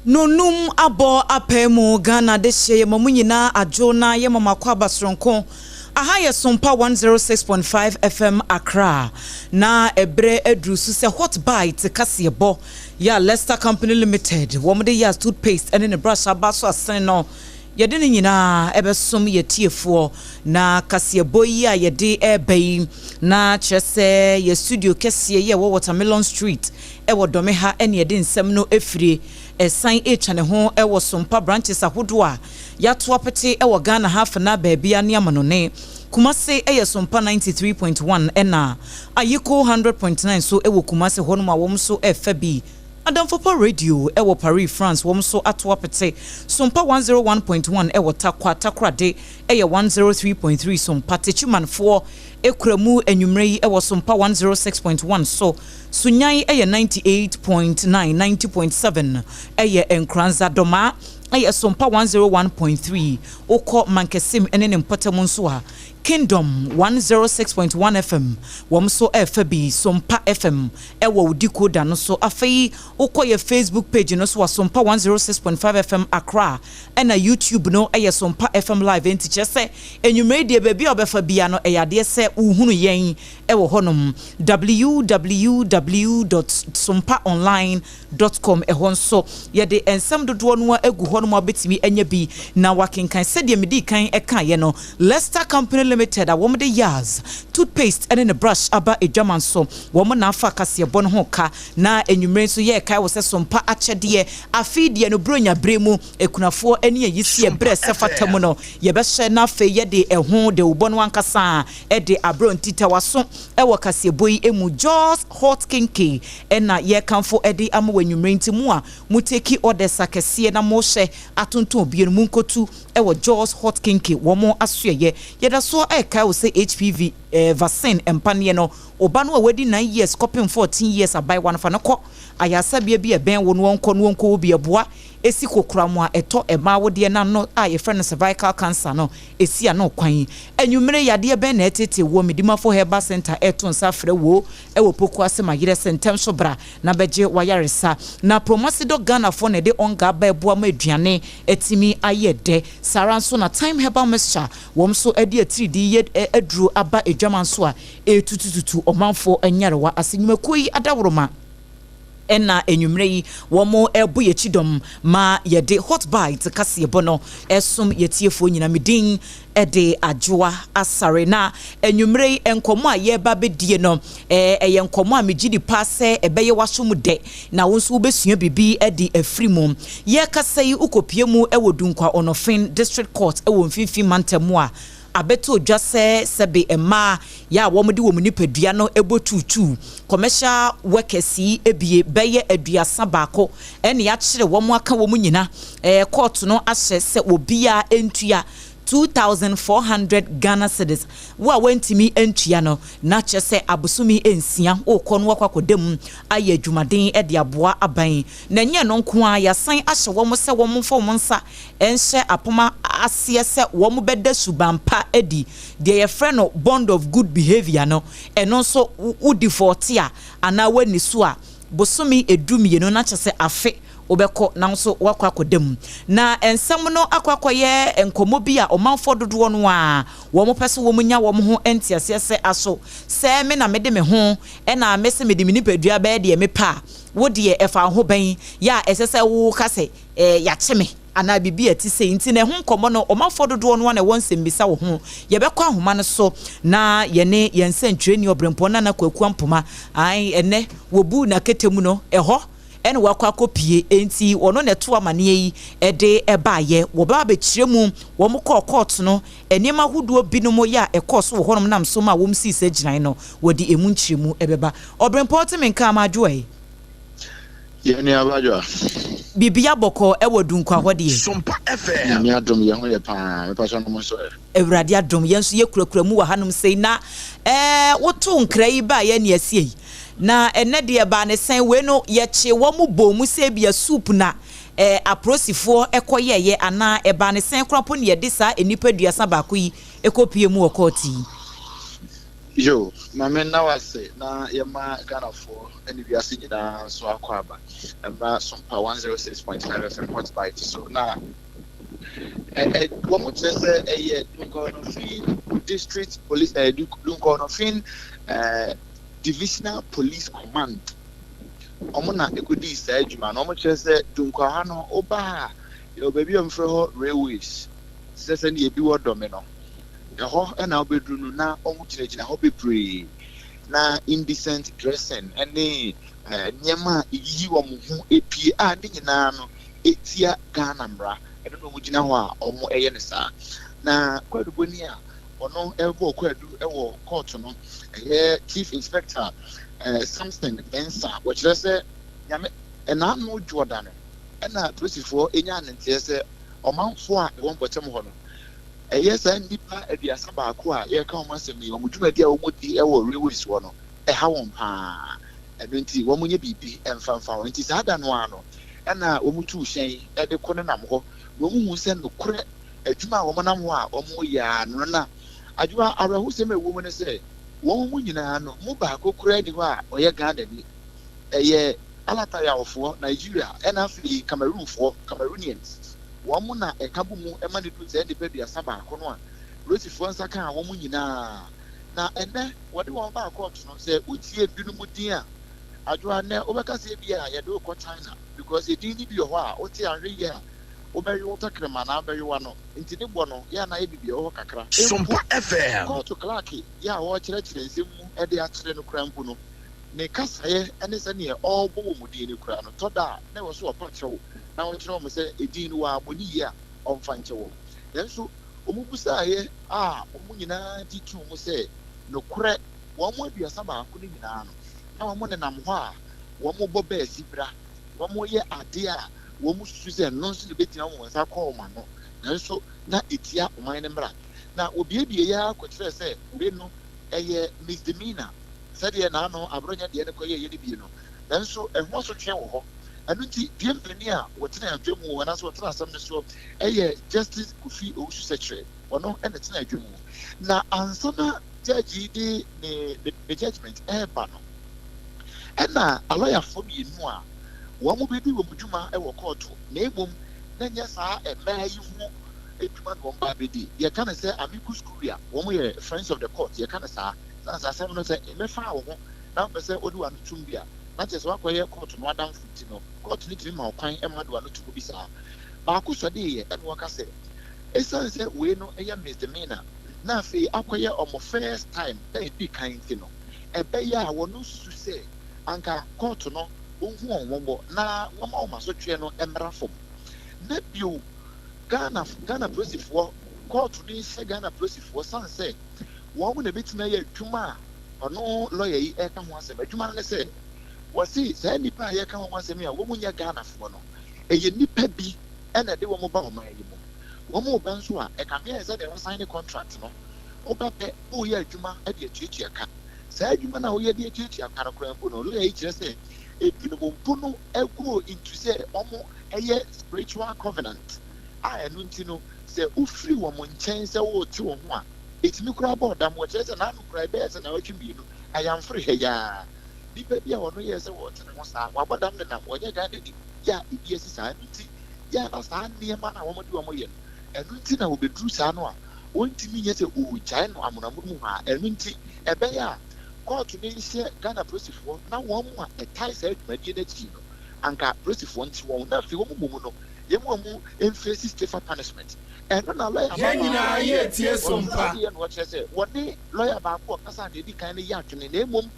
Nonum abɔ apaa mu Ghana dehyeɛ yɛma mo nyinaa adwo na yɛma mo akwaaba soronko. Aha yɛ Sompa 106.5 FM Accra. Na ɛberɛ aduru so sɛ Hot Bite kaseɛbɔ yɛ a Lester Company Limited wɔn de yɛ toothpaste ne ne brush aba so asene no yɛde ne nyinaa ɛbɛsom yɛ tiefoɔ na kaseɛbɔ yi a yɛde ɛreba yi na kyerɛ sɛ yɛ studio kɛseɛ yi a ɛwɔ Watermelon Street ɛwɔ Dɔme ha ɛne yɛde nsɛm no efire ɛsan ɛretwa ne ho ɛwɔ Sompa branches ahodoɔ a yɛato apete ɛwɔ Ghana ha afena baabia ne amanɔne. Kumase ɛyɛ Sompa 93.1 ɛna Ayiko 100.9 so ɛwɔ Kumase hɔnom a wɔn nso ɛrefa bi. Adamfopa Radio ɛwɔ Paris, France, wɔn nso ato apete Sompa 101.1 ɛwɔ Takwa. Takorade ɛyɛ 103.3 Sompa. Techimanfoɔ ekura mu anwummerɛ yi ɛwɔ Sompa 106.1 so. Sunyan ɛyɛ 98.9, 90.7 ɛyɛ Nkranza. Dɔmaa ɛyɛ Sompa 101.3. Wokɔ Mankesim ɛne ne mpɔtam nso a, Kingdom 106.1 FM wɔn nso ɛrefa bi. Sompa FM ɛwɔ wo decoder no so. Afei wokɔ yɛ Facebook page no so wɔ Sompa 106.5 FM Accra, ɛna YouTube no ɛyɛ Sompa FM Live. Nti kyerɛ sɛ enwummerɛ deɛ, baabi a wɔbɛfa bia no, ɛyɛ adeɛ sɛ wohunu yɛn ɛwɔ hɔnom. www.sompaonline.com, ɛhɔ nso yɛde nsɛm dodoɔ no agu hɔnom a wobɛtumi anya bi na wakenkan. Sɛdeɛ medi kan ɛkaeɛ no, Lester Company Limited a wɔn de Yaz toothpaste ɛne ne brush aba adwaman so, wɔn na afa kaseɛbɔ no ho ka. Na enwummerɛ nso yɛrekae wɔ sɛ Sompa akyɛdeɛ afei deɛ no, buronya bere mu ekunafoɔ ne ayi si ɛberɛ sɛ fata mu no, yɛbɛhyɛ na afei yɛde ɛho de wobɔ no ankasa ɛde aberɛ ntitawaso ɛwɔ kaseɛbɔ yi emu. Jos Hot Kinky ɛna yɛkamfo ɛde ama wɔ anwummerɛ. Nti mu a mo take orders akɛseɛ na mohyɛ atontɔn obie no, mu nkotu ɛwɔ Jos Hot Kinky wɔn asoɛyɛ. Yɛda so ɛrekae wɔ sɛ HPV vaccine mpaneɛ no, ɔba no a wadi 9 years kɔpem 14 years, abayewa no, fa no kɔ ayasabea bi ɛbɛn wo no, wɔnkɔ no wɔnkɔ wɔ bi ɛboa esi kokora mu a ɛtɔ mmaa wodeɛ n'ano a yɛfrɛ no cervical cancer no esi ano kwan. Enwumere, yadeɛ bɛn na ɛtete wɔ? Medimafo Herbal Center ɛto nsa frɛ wo ɛwɔ Poku ase ma yerɛ sɛ ntɛm so bra na bɛgye wayaresa. Na Promasido Ghanafoɔ na ɛde ɔnga aba ɛboa ma aduane ɛtumi ayɛ dɛ. Saa ara nso na Time Herbal Mixture, wɔn nso ɛde atiridii yɛ aduro aba adwama nso a ɛretutututu ɔmanfoɔ nyarewa ase. Nnwumakuo yi adaworoma ɛna enwummerɛ yi wɔn ɛbɔ yɛn akyi dɔm ma yɛde Hot Bite kaseɛbɔ no ɛsom yɛtiefoɔ nyinaa. Me din ɛde Adwoa Asare. Na enwummerɛ yi nkɔmɔ a yɛreba bɛdie no, ɛyɛ nkɔmɔ a megye di pa sɛ ɛbɛyɛ waso mu dɛ na wɔn nso wobɛsua biribi ɛde afiri mu. Yɛrekasa yi, wokɔpie mu ɛwɔ Dunkwa Ɔnɔfin District Court ɛwɔ Mfimfini mantam mu a, abɛto dwa sɛ sɛbe mmaa yɛ a wɔn de wɔn nipadua no bɔ tuutuu, commercial workers yi, ebie bɛyɛ 31 ɛna yɛakyerɛ wɔn aka wɔn nyina. Court no ahyɛ sɛ obiara ntua 2,400 Ghana cedis. Wo a wantumi ntua no, na kyerɛ sɛ abosomi 6 wokɔ no wakɔ akɔda mu ayɛ adwumaden de aboa aban. Na nyɛ no nko a, yɛasan ahyɛ wɔn sɛ wɔn mfa wɔn nsa nhyɛ apoma aseɛ sɛ wɔn bɛda suban pa adi, deɛ yɛfrɛ no bond of good behaviour no. Ɛno nso wodi fɔɔte a anaa wani so a, bosome 12, na kyerɛ sɛ afe wobɛkɔ na nso wakɔ akɔda mu. Na nsɛm no akɔ akɔyɛ nkɔmmɔ bi a ɔmanfoɔ dodoɔ no a wɔn pɛ sɛ wɔn nya wɔn ho nteaseɛ sɛ aso sɛ me na mede me ho ɛna me sɛ mede me nipadua bɛyɛ deɛ mepɛ a, wo deɛ ɛfa ho bɛn yɛ a ɛsɛ sɛ wo ka sɛ yɛakye me anaa biribi a ɛte sɛ? Nti na ɛho nkɔmmɔ no, ɔmanfoɔ dodoɔ no a na ɛwɔ nsɛmmisa wɔ ho. Yɛbɛkɔ ahoma no so na yɛne yɛn nsɛntwerɛni Ɔbrɛmpɔn Nana Kwaku Ampoma ae ɛnɛ wɔbu n'akete mu no ɛhɔ ɛna wakɔ akɔpie. Nti ɔno na ɛto amaneɛ yi ɛde ɛbaayɛ wɔba abɛkyerɛ mu wɔn kɔɔ court no, nneɛma ahodoɔ binom yɛ a ɛkɔɔ so wɔ hɔnom nam so ma wɔn sii sɛ gyinae no, wɔde emu nkyerɛmu ɛbɛba. Ɔbrɛmpɔn, te me nka ama adwoa yi? Yɛn nua Abadwoa. Biribi abɔkɔ ɛwɔ Dunkwa hɔ deɛ? Sompa FM. Nyame adom, yɛn ho yɛ paa. Mepa sɛ no mo nso ɛ? Awurade adom, yɛn nso yɛkurakura mu wɔ hanom sei. Na woto nkra yi baa yɛn ne asie yi na ɛnɛ deɛ baa ne sɛn wei no, yɛkye wɔn mu bɔ mu sɛ ebia soup na apolisifoɔ ɛkɔyɛɛyɛ anaa ɛbaa ne sɛn koraa po ne yɛde saa nnipa 31 yi ɛkɔpie mu wɔ court yi? Yo, ma me nna wo ase na yɛma Ghanafoɔ ne wiase nyinaa nso akɔ aba mmra Sompa 106.5 FM Hot Bite so. Na ɛ ɛ wɔn kyerɛ sɛ ɛyɛ Dunkwa-on-Offin District Police ɛ Dunkwa-on-Offin ɛ Divisional Police Command wɔn na ɛkɔdii saa adwuma no. Wɔn kyerɛ sɛ Dunkwa ha no woba a yɛwɔ baabi a wɔfrɛ hɔ railways te sɛ sɛdeɛ ebi wɔ Dɔme no. Ɛhɔ na wobɛduru no na wɔgyinagyina hɔ bebree na indecent dressing ne nneɛma a ɛyiyi wɔn ho pue a ne nyinaa no ɛtia Ghana mmara. Ɛno na wɔgyina hɔ a wɔyɛ no saa. Na kwaadubɔni a ɔno rebɔ kwaadu wɔ kɔɔto no, ɛyɛ Chief Inspector Samson Mensah, wɔkyerɛ sɛ Nyame ɛnaano dwoɔda no ɛna polisifoɔ nyaa ne nteɛ sɛ ɔmanfoɔ a ɛwɔ mpɔtam hɔ no Ɛyɛ saa nnipa 31 a yɛreka wɔn asɛm yi, wɔn dwumadi a wɔdi wɔ railways hɔ no, ɛha wɔn pa ara. Ɛno nti, wɔnyɛ biribi mfa mfa ho. Enti saa da no ara no, ɛnna wɔtuu hyɛn de kɔnenam hɔ, na wɔhuu sɛ nokorɛ adwuma a wɔnam hɔ a wɔreyɛ ara no na adwoa. Awerɛhosɛm a ɛwɔ mu ne sɛ, wɔn mu nyinaa no mu baako koraa nni hɔ a ɔyɛ Ghanani. Ɛyɛ Alatayawfoɔ, Nigeria, ɛnna afei Cameroonfoɔ, Cameroonians. Wɔn na ɛka bɔ mu ma no duru saa nnipa 31 no a Polisifoɔ nsa kaa wɔn nyinaa. Na ɛnnɛ wɔde wɔn baa kɔɔto no, sɛ wotie binom din a, Adwoa, nnɛ wobɛka sɛ ebia yɛde wo kɔ China because edin no bi wɔ hɔ a wote anhwɛ yie a wobɛwe wo tɛkrɛma anaa wobɛwe w'ano. Nti ne bɔ no yɛ a na ayɛ biribi wɔ hɔ kakra. Mpo Sompa FM. kɔɔto clerk yɛ a ɔrekyerɛkyerɛ nsɛm mu de akyerɛ no koraa mpo no, ne kasaeɛ ne sɛdeɛ ɔrebɔ wɔn din no koraa no, tɔ da a na ɛwɔ sɛ ɔpa kyɛw na ɔkyerɛ wɔn sɛ edin no wɔammɔ no yie a, ɔmfa nkyɛ wɔn. Nanso wɔbisaeɛ a wɔn nyinaa gye too mu sɛ nokorɛ wɔn 31 no nyinaa no, na wɔnenam hɔ a wɔbɔ baasibra, wɔyɛ adeɛ a wɔsusu sɛ ɛno nso na ɛbɛtumi ama wɔn nsa akɔ wɔn ano, nanso na ɛtia ɔman no mmara. Na wɔbuebueeɛ ara kɔkyerɛɛ sɛ wei no, ɛyɛ misdemeanor, sɛdeɛ n'ano aborɔnyɛ deɛ no kɔyɛeɛ no bi no, nanso ɛho asotweɛ wɔ hɔ. Ɛno nti, deɛ mpanin a wɔtena adwa mu anaasɛ wɔtena asɛm no soɔ yɛ Justice Kofi Owusu Sekyere, ɔno na ɛtena adwa mu. Na ansa na judge yi de ne ne judgement reba no, ɛna alɔyafoɔ mmienu a wɔbɛdi wɔn dwuma wɔ kɔɔto, na mmom na ɛnyɛ saa mmaa yi ho adwuma na wɔba abɛdi. Yɛka no sɛ amicus curiae, wɔn yɛ friends of the court, yɛka no saa. Sane sɛ asɛm no sɛ ɛmmɛfaa wo ho na wopɛ sɛ wode w'ano tom bi a, na kyerɛ sɛ woakɔyɛ kɔɔto no adamfo nti no, kɔɔto no tumi ma wo kwan ma wode w'ano to mu bi saa. Baako sɔdeeɛ ɛna ɔka sɛ, ɛsiane sɛ wei no yɛ misdemeanor na afei akɔyɛ wɔn first time da a ɛdi kan nti no, ɛbɛyɛ a wɔn susu sɛ anka kɔɔto no ɔnhu wɔn mmɔbɔ na wɔma wɔn asotweɛ no mmra fam. Na bio, Ghana Ghana polisifoɔ, kɔɔto no nhyɛ Ghana polisifoɔ sane sɛ wɔn na ɛbɛtumi ayɛ adwuma a ɔno lɔya yi reka ho asɛm. Adwuma no ne sɛ, wɔse saa nnipa a yɛreka wɔn asɛm yi a wɔn nyɛ Ghanafoɔ no, ɛyɛ nnipa bi na ɛde wɔn ba ɔman yi mu. Wɔn reba nso a, ɛkame ayɛ sɛ deɛ wɔasaene contract no, woba pɛ na woyɛ adwuma de atuatua ka. Saa adwuma no a woyɛ de atuatua ka no koraa mpo no, lɔya yi kyerɛ sɛ ebinom mpo no go into sɛ wɔyɛ spiritual covenant a ɛno nti no, sɛ wofiri wɔn nkyɛn sɛ worete wo ho a, Etumi koraa bɔɔ dam. Wɔkyerɛ sɛ n'ano koraa ɛbɛyɛ sɛ nnawɔtwe mmienu. Ayamforo ha yi ara, nipa bi a ɔno yɛɛ sɛ wɔrete ne ho saa, wabɔ dam nenam, ɔnyɛ Ghanani, yɛ a ebi asi saa. Ɛno nti, yɛ a na saa nneɛma no a wɔde wɔn yɛ no, ɛno nti na wɔbɛduru saa no a, wɔntumi nyɛ sɛ wɔregyae no amonamono mu hɔ ara. Ɛno nti, ɛbɛyɛ a kɔɔto no nhyɛ Ghana polisifoɔ na wɔn a ɛtae saa dwumadie no akyi no, anka polisifoɔ nte wɔn, na afei wɔn mmom no, yɛn mu wɔn mfeesi stiffer punishment. Ɛno na lɔya Yɛn ababaa nyinaa no yɛ yɛ. tie Ɔno som nso pa. ade yɛ na ɔkyerɛ sɛ wɔne lɔya baako a ɔkasaa nea edi kan no yɛ adwene na mmom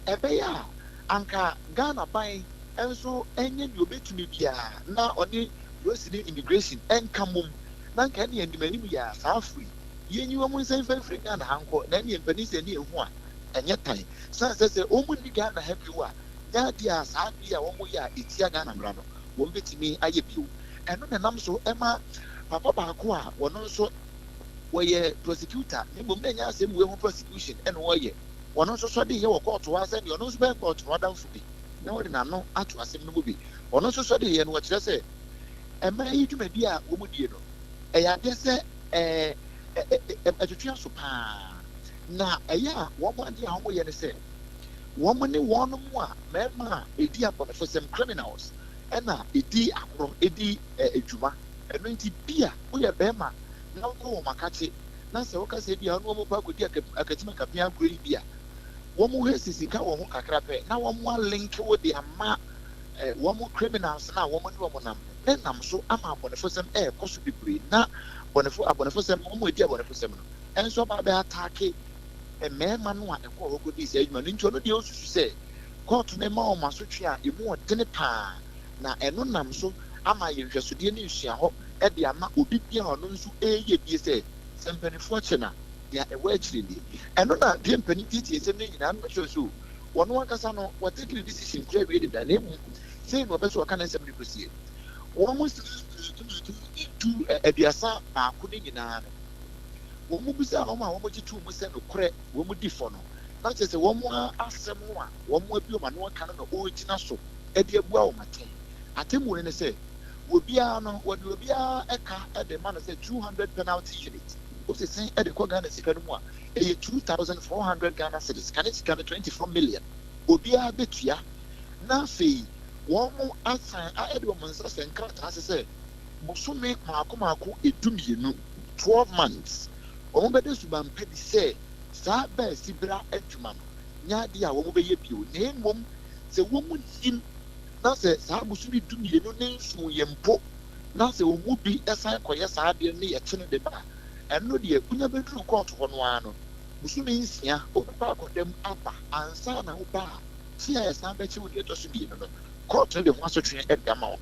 ɛbɛyɛ a anka Ghana ban nso nyɛ nea obetumi biara na ɔne Polisi ne Immigration nka mmom na anka ɛne anim anim yɛ a saa afo yi yenyi wɔn nsa mfa mfiri Ghana ha nkɔ na ɛneɛ mpanin sɛ ɛne ehu a ɛnyɛ tan sane sɛ sɛ wɔn nni Ghana ha bio a nyɛ adeɛ a saa ade yi a wɔyɛ a etia Ghana mmara no wɔn betumi ayɛ bio. Ɛno na ɛnam so ma papa baako a ɔno nso wɔyɛ prosecutor na mmom na ɛnyɛ asɛm wei ho prosecution na ɔreyɛ, ɔno nso sɔ de yɛ wɔ kɔɔto hɔ ara sɛdeɛ ɔno nso bɛyɛ kɔɔto no adamfo bi na ɔde n'ano ato asɛm no mu bi. Ɔno nso sɔ de yɛ no, ɔkyerɛ sɛ mmaa yi dwumadi a wɔdie no, ɛyɛ adeɛ sɛ ɛtwetwe aso pa ara. Na ɛyɛ a wɔn adeɛ a wɔyɛ ne sɛ, wɔn ne wɔnom a mmarima a ɛdi abɔnefosɛm, criminals, ɛna ɛdi agorɔ, ɛdi dwuma. Ɛno nti bi a woyɛ barima na wokɔ wɔn akakye, na sɛ woka sɛ ebia wo ne wɔn rekɔ akɔdi akatim-akapea agorɔ yi bi a, wɔn hwɛ sɛ sika wɔ ho kakra pɛ na wɔn alinke wo de ama wɔn criminals no a wɔn ne wɔn nam no, na ɛnam so ama abɔnefosɛm ɛrekɔ so bebree, na bɔnefo abɔnefosɛm wɔn a ɛdi abɔnefosɛm no nso aba abɛ ataake mmarima no a ɛkɔɔ hɔ kɔdii saa adwuma no. Nti ɔno deɛ ɔsusu sɛ kɔɔto no mma wɔn asotwe a ɛmu ɔdene paa, na ɛno nam so ama ayɛ nhwɛsodeɛ ne nsuahɔ de ama obi biara a ɔno nso reyɛ bie sɛ, sɛ mpanimfoɔ kye no a, nea ɛwɔ akyire nie. Ɛno na deɛ mpanin tietie nsɛm no nyinaa no kyerɛ sɛ o, wɔn ankasa no wɔatake ne decision koraa awie deda, na mmom sei na wɔpɛ sɛ wɔka ne nsɛm no kɔsie. Wɔn saa du 31 no nyinaa no, wɔbisaa wɔn a wɔgye too mu sɛ nokorɛ wɔdi fɔ no, na kyerɛ sɛ wɔn ara asɛm a wɔabue wɔn ano aka no na wɔregyina so de abua wɔn atɛn. Atemmuo no ne sɛ, obiara no, wɔde obiara ka de ma no sɛ 200 penalty unit. Wosese de kɔ Ghana sika no mu a, ɛyɛ 2,400 Ghana cedis, kane sika no 24 million. Obiara bɛtua, na afei wɔasan de wɔn nsa ahyɛ nkrataa ase sɛ bosome mmaako mmaako dumienu, 12 months, wɔbɛda suban pa bi sɛ saa baasibra adwuma no nyɛ adeɛ a wɔbɛyɛ bio, na mmom sɛ wɔnnim na sɛ saa bosome dumienu ne nson yɛ mpo na sɛ wɔn mu bi san kɔyɛ saa adeɛ no ne yɛkye no de ba a, ɛno deɛ wonya bɛduru kɔɔto hɔ no ara no, bosome nsia wobɛkɔ akɔda mu aba ansa na woba a, kye a yɛsan bɛkye wo deɛ ɛtɔ so mmienu no, kɔɔto no de ho asotweɛ de ama wo.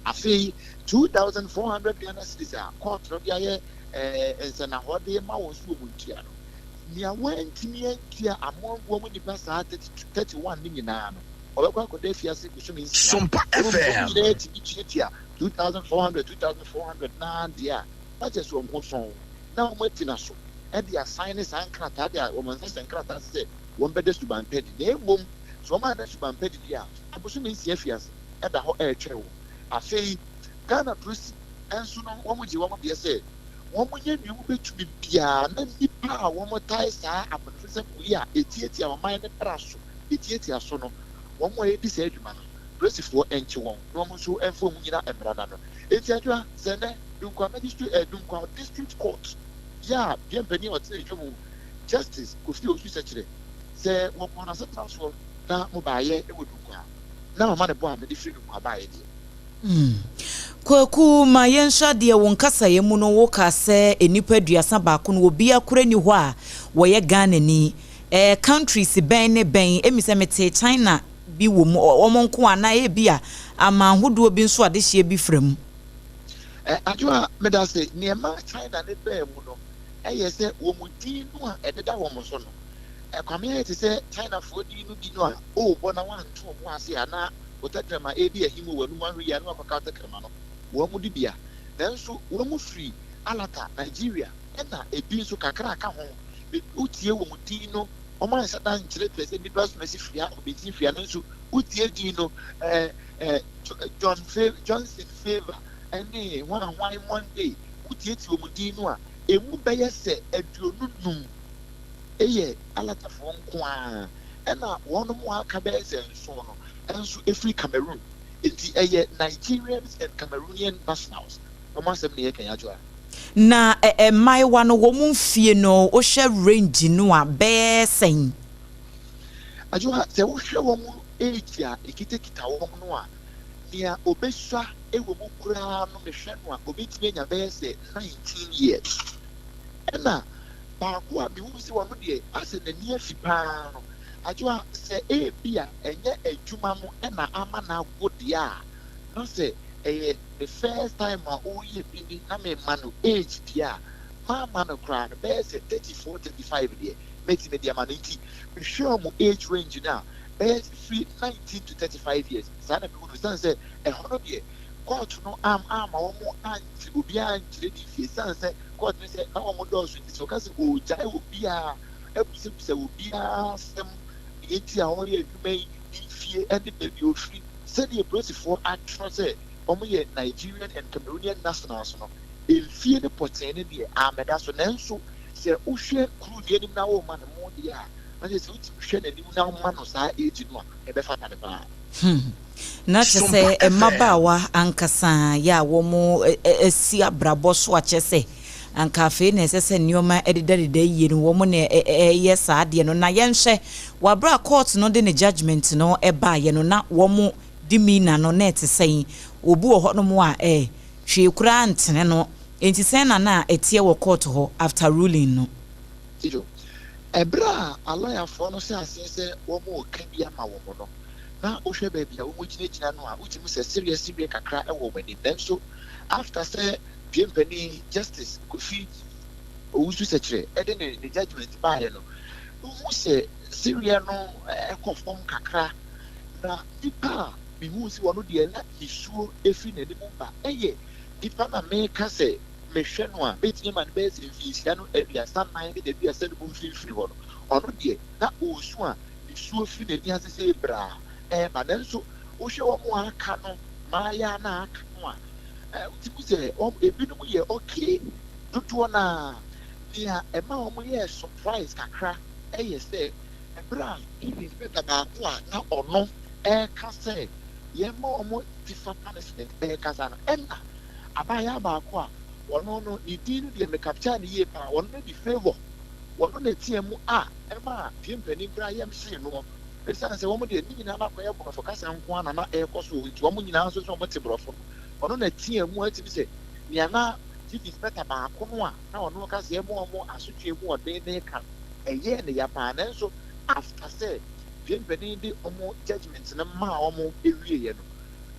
Afei, 2,400 Ghana cedis a kɔɔto no de ayɛ nsɛnnahɔ de rema wɔn sɛ wɔntua no, nea wantumi antua among wɔn nnipa saa 32, 31 no nyinaa no, ɔbɛkɔ akɔda afiase bosome nsia. Sompa Na mmom sɛ wɔn FM. nyinaa tumi tuatua 2,400, 2,400 no ara deɛ a, na kyerɛ sɛ wɔn ho sɔn, na wɔagyina so de asan ne saa nkrataa de a wɔn nsa hyɛ nkrataa ase sɛ wɔbɛda suban pa adi. Na mmom sɛ wɔanna suban pa adi deɛ a, abosome nsia afiase da hɔ retwɛn wɔn. Afei Ghana Polisi nso no, wɔgye wɔn deɛ sɛ wɔnyɛ nea wɔbɛtumi biara na nnipa a wɔtae saa abɔnefosɛm wei a ɛtiatia ɔman no mmara so, ɛtiatia so no, wɔn a wɔdi saa adwuma no, polisifoɔ nkye wɔn na wɔn nso mfa wɔn nnyina mmara no ano. Enti Adwoa, sɛ nnɛ Dunkwa Magistrate, eh, Dunkwa District Court yɛ a bea mpanin a ɔtena adwa mu, Justice Kofi Owusu Sɛkyerɛ, sɛ wɔkɔɔ n'asetena soɔ na mobaeɛ wɔ Dunkwa a, na mama no bɔ a mede firi Dunkwa baeɛ deɛ. Kwaku, ma yɛnhwɛ adeɛ, wo nkasaeɛ mu no wokaa sɛ nnipa 31 no obiara koraa nni hɔ a wɔyɛ Ghanani. Ɛɛ countries bɛn ne bɛn? Emi sɛ metee China bi wɔ mu, wɔn nko anaa ebia aman hodoɔ bi nso adehyeɛ bi fra mu? Ɛ, Adwoa, medase. Nea ɛmaa China no baa mu no yɛ sɛ wɔn din no a ɛdeda wɔn so no, ɛkwame ayɛ te sɛ Chinafoɔ din no bi no a worebɔ na woanto wo bo ase a na wo tɛkrɛma redi ahim wɔ w'anom ahwɛ yie a na woakɔka wo tɛkrɛma no wɔn de bi a. Nanso wɔn firi Alata, Nigeria, ɛna ebi nso kakra ka ho. Wotie wɔn din no, wɔanhyɛ da nkyerɛkyerɛ sɛ nnipa asomasi firi ha, ɔbɛnsin firi ha, nanso wotie din no, ɛɛ, ɛɛ, John Fa Johnson Favour ne hwan hwan Monday, wotietie wɔn din no a, emu bɛyɛ sɛ 55 yɛ Alatafoɔ nko ara, ɛna wɔnom a aka bɛyɛ sɛ nson no nso firi Cameroon. Enti ɛyɛ Nigerians and Cameroonian nationals wɔn asɛm na yɛreka yi, Adwoa. Na mmaayewa no wɔn mfie no wohwɛ range no a bɛyɛ sɛn? Adwoa, sɛ wohwɛ wɔn age a ɛkitakita wɔn no a, nea ɔbɛsua wɔ mu koraa no mehwɛ no a ɔbɛtumi anya bɛyɛ sɛ 19 years. Ɛna baako a mehu sɛ ɔno deɛ asɛ n'ani afi paa no, Adwoa, sɛ ebia ɛnyɛ adwuma no na ama no ago deɛ a, na sɛ ɛyɛ ne first time a ɔreyɛ bi ni na mema no age deɛ a, mamma no koraa no bɛyɛ sɛ 34, 35 deɛ mɛtumi de ama no. Nti mehwɛ wɔn age range no a, bɛyɛ sɛ firi 19 to 35 years, saa na mehu no. Ɛsiane sɛ ɛhɔ no deɛ court no amma wɔn ankyerɛ, obiara ankyerɛ ne mfie, ɛsiane sɛ court no sɛ na wɔn dɔɔso nti, sɛ wɔka sɛ wɔregyae obiara, abisabisa obiara asɛm, deɛ nti a ɔreyɛ adwuma yi, ne mfie ne baabi a ɔfiri, sɛdeɛ polisifoɔ atwerɛ sɛ wɔyɛ Nigerian and Cameroonian nationals no, mfie no pɔtee no deɛ ammɛda so. Nanso Sɛ wohwɛ crew no anim na worema no mo deɛ a, na kyerɛ sɛ wotumi hwɛ n'anim na woma no saa age no a, ɛbɛfata no paa. Na kyerɛ Sompa sɛ FM. mmabaawa ankasa yɛ a wɔn asi abrabɔ so akyɛ sɛ anka afei na ɛsɛ sɛ nneɛma ɛdedadeda yie no, wɔn na ɛyɛ saa adeɛ no. Na yɛnhwɛ wabere a court no de ne judgement no ɛbaeɛ no, na wɔn demeanour no na ɛte sɛn? Obi wɔ hɔnom a hwee koraa ntene no, nti sɛn na ɛteɛ wɔ court hɔ after ruling no? Tijo, ɛberɛ a alɔyafoɔ no hyɛ aseɛ sɛ wɔn reka bi ama wɔn no, na wohwɛ baabi a wɔn gyinagyina no a, wotumi sɛ sereɛ sereɛ kakra wɔ wɔn anim. Nanso after sɛ due mpanin Justice Kofi Owusu Sɛkyerɛ ɛde ne judgement baeɛ no, wohu sɛ sereɛ no ɛkɔ fam kakra. Na nipa a mehu sɛ wɔn deɛ na nisuo efiri n'anim ba ɛyɛ nipa na meka sɛ mehwɛ no a, bɛtumi ma no bɛyɛ sɛ mfinhyia no 34 ne 35 mfimfini hɔ no, ɔno deɛ na ɔresu a nisuo firi n'ani ase sɛ ebraa ɛɛba. Nanso wohwɛ wɔn a aka no, mmaayɛ na aka no a, wotumi sɛ wɔn ebinom yɛ okay dodoɔ. Naa nea ɛma wɔn yɛ surprise kakra ɛyɛ sɛ ɛberɛ a chief inspector baako a na ɔno ɛɛka sɛ yɛma wɔn tifa punishment ɛɛkasa no, ɛna abaayewa baako a ɔno no ne din no deɛ me capture ne yie paa, ɔno no de Favour, wɔno na teɛ mu a ɛma fie mpanin koraa yɛm hyee noɔ, ɛsiane sɛ wɔn deɛ ne nyinaa nakɔyɛ borɔfo kasa nko ara na ɛrekɔ so, nti wɔn nyinaa nso sɛ wɔn te borɔfo no, ɔno na teɛ mu atumi sɛ nea na chief inspector baako no a na ɔno kasa ɛmu wɔn asotwe mu ɔden ne ka ɛyɛ ne ya paa. Nanso after sɛ fie mpanin de wɔn judgement no maa wɔn ewieɛ no,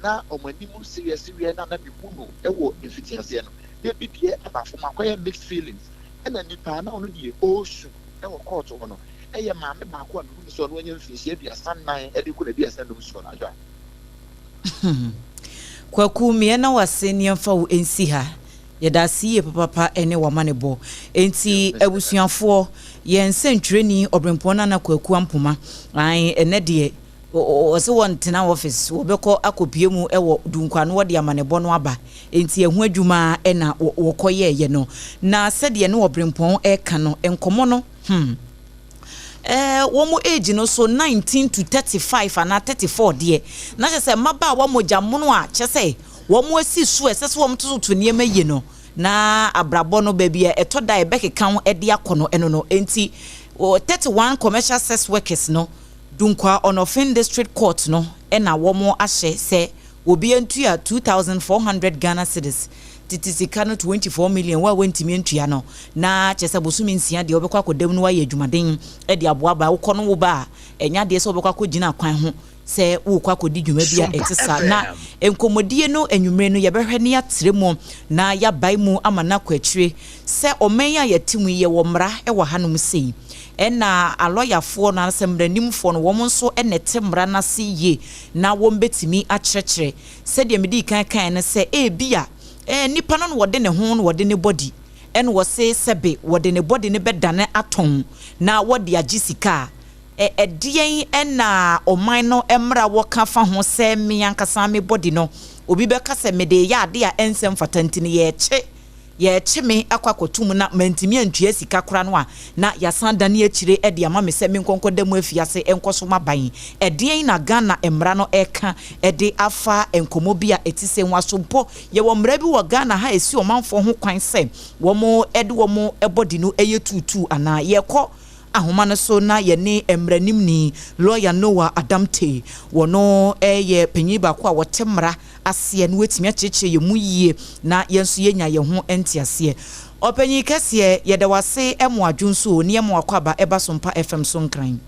na wɔn anim sereɛ sereɛ na mehu no ɛwɔ mfitiaseɛ no, ebi deɛ aba fam akɔyɛ mixed feelings. Ɛna nipa na ɔno deɛ ɔresu ɛwɔ court hɔ no ɛyɛ maame baako a mehu no sɛ ɔno anya mfinhyia 34 ɛde kɔ na 35 soɔ no adwa. Kwaku mmiɛ na wase nneɛmfa wo nsi ha. Yɛda ase yie papapa ne wama ne bɔ. Enti abusuafoɔ, yɛn nsɛntwerɛni Ɔbrɛmpɔn Nana Kwaku Ampoma ae, ɛnɛ deɛ ɔsɛ wɔntena office, wɔbɛkɔ akɔpie mu ɛwɔ Dunkwa no, wɔde amanebɔ no aba. Enti ɛho adwuma ɛna wɔkɔyɛɛyɛ no. Na sɛdeɛ ne Ɔbrɛmpɔn ɛka no, nkɔmmɔ no, wɔn age no so 19 to 35 anaa 34 deɛ, na kyerɛ sɛ mmabaawa mogya mono a kyerɛ sɛ wɔn asi so a ɛsɛ sɛ wɔn tototo nneɛma yie no, na abrabɔ no baabi a ɛtɔ da a ɛbɛkeka ho de akɔ no ɛno no. Enti 31 commercial sex workers no, Dunkwa Ɔnɔfin District Court no ɛna wɔn ahyɛ sɛ obi ntua 2400 Ghana cedis, tete sika no 24 million. Wo a wɔntumi ntua no, na kyerɛ sɛ bosome 6 deɛ wɔbɛkɔ akɔdam no, wayɛ adwumaden de aboa ba wokɔ no, wo ba a ɛnyɛ adeɛ sɛ wobɛkɔ akɔgyina kwan ho sɛ wokɔ akɔdi dwuma bi a ɛte saa. Na nkɔmmɔdie no anwummere no, yɛbɛhwɛ ne yɛatrɛ mu na yɛabae mu ama no akɔ akyire sɛ ɔman a yɛte mu yi, yɛwɔ mmara wɔ hanom sei, ɛna alɔyafoɔ no anasɛ mmaranimfoɔ no, wɔn nso ɛna ɛte mmara no ase yie na wɔn bɛtumi akyerɛkyerɛ sɛdeɛ mede kan kan no sɛ ebi a nipa no na wɔde ne ho na wɔde ne body ɛna wɔse sɛbe wɔde ne body no bɛdane atɔn na wɔde agye sika a, ɛdeɛn ɛna ɔman no mmara wɔka fa ho sɛ me ankasa me body no, obi bɛka sɛ mede yɛ ade a ɛnsɛm fata, nti no yɛrekye me akɔ akɔto mu na mantumi antua sika kora no a, na yɛasan dane akyire de ama me sɛ menkɔnkɔ da mu afiase nkɔ so maban. Ɛdeɛn na Ghana mmara no ɛka ɛde afa nkɔmmɔ bi a ɛte sɛ ho aso mpo? Yɛwɔ mmara bi wɔ Ghana ha ɛsi ɔmanfoɔ ho kwan sɛ wɔn ɛde wɔn body no ɛyɛ tuutuu anaa? Yɛkɔ ahoma no so na yɛne mmaranimni Lawyer Noah Adamte, wɔno ɛyɛ panyin baako a wɔte mmara aseɛ na wɔatumi akyerɛkyerɛ yɛn mu yie na yɛn nso yɛnya yɛn ho nteaseɛ. Ɔpanyin kɛseɛ, yɛda wase ɛmo adwo nso o ne ɛmo akɔ aba ɛba so Mpa FM so Nkran.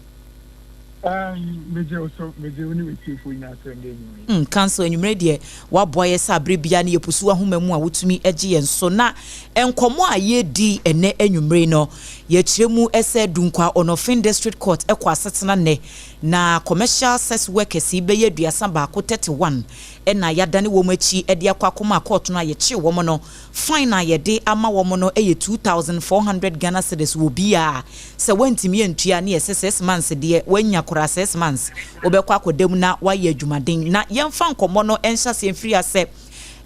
Megye wo so, megye wo ne w'atiefoɔ nyinaa so ɛndɛ anwummere. Counsel, anwummere deɛ waboa yɛ sɛ abere biara ne yɛpusu ahoma mu a wotumi gye yɛn so. Na nkɔmmɔ a yɛdi ɛnɛ anwummere no, yɛkyerɛ mu sɛ Dunkwa Ɔnɔfin District Court ɛkɔ asetena nnɛ na commercial sex workers yi bɛyɛ 31, 31, ɛna yɛadane wɔn akyi de akɔ akɔma court no a yɛkyee wɔn no. Fine a yɛde ama wɔn no yɛ 2400 Ghana cedis wɔ biara. Sɛ wɔntumi antua ne yɛsɛ 6 months deɛ, wɔanya koraa 6 months wobɛkɔ akɔda mu na woayɛ adwumaden. Na yɛmfa nkɔmmɔ no nhyɛ aseɛ mfiri asɛ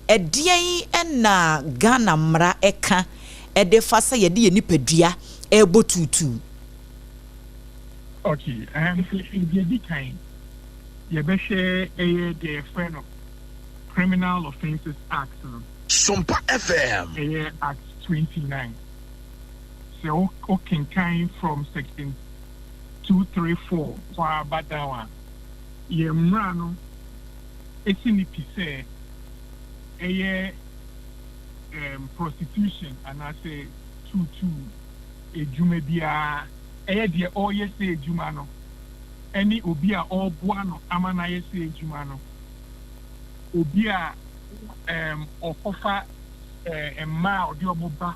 ɛdeɛn ɛna Ghana mmara ɛka ɛde fa sɛ yɛde yɛ nipadua ɛrebɔ tuutuu. Okay, deɛ di kan yɛbɛhwɛ ɛyɛ deɛ yɛfrɛ no Criminal Offences Act no. Sompa FM. Ɛyɛ Act 29. Sɛ wokenkan from section 234 kɔ aba down a, yɛn mmara no esi ne pi sɛ ɛyɛ prostitution anaasɛ tuutuu edwuma biara, ɛyɛ deɛ ɔreyɛ sɛ edwuma no ɛne obi a ɔreboa no ama no ayɛ sɛ edwuma no, obi a ɔkɔfa mmaa a ɔde wɔn ba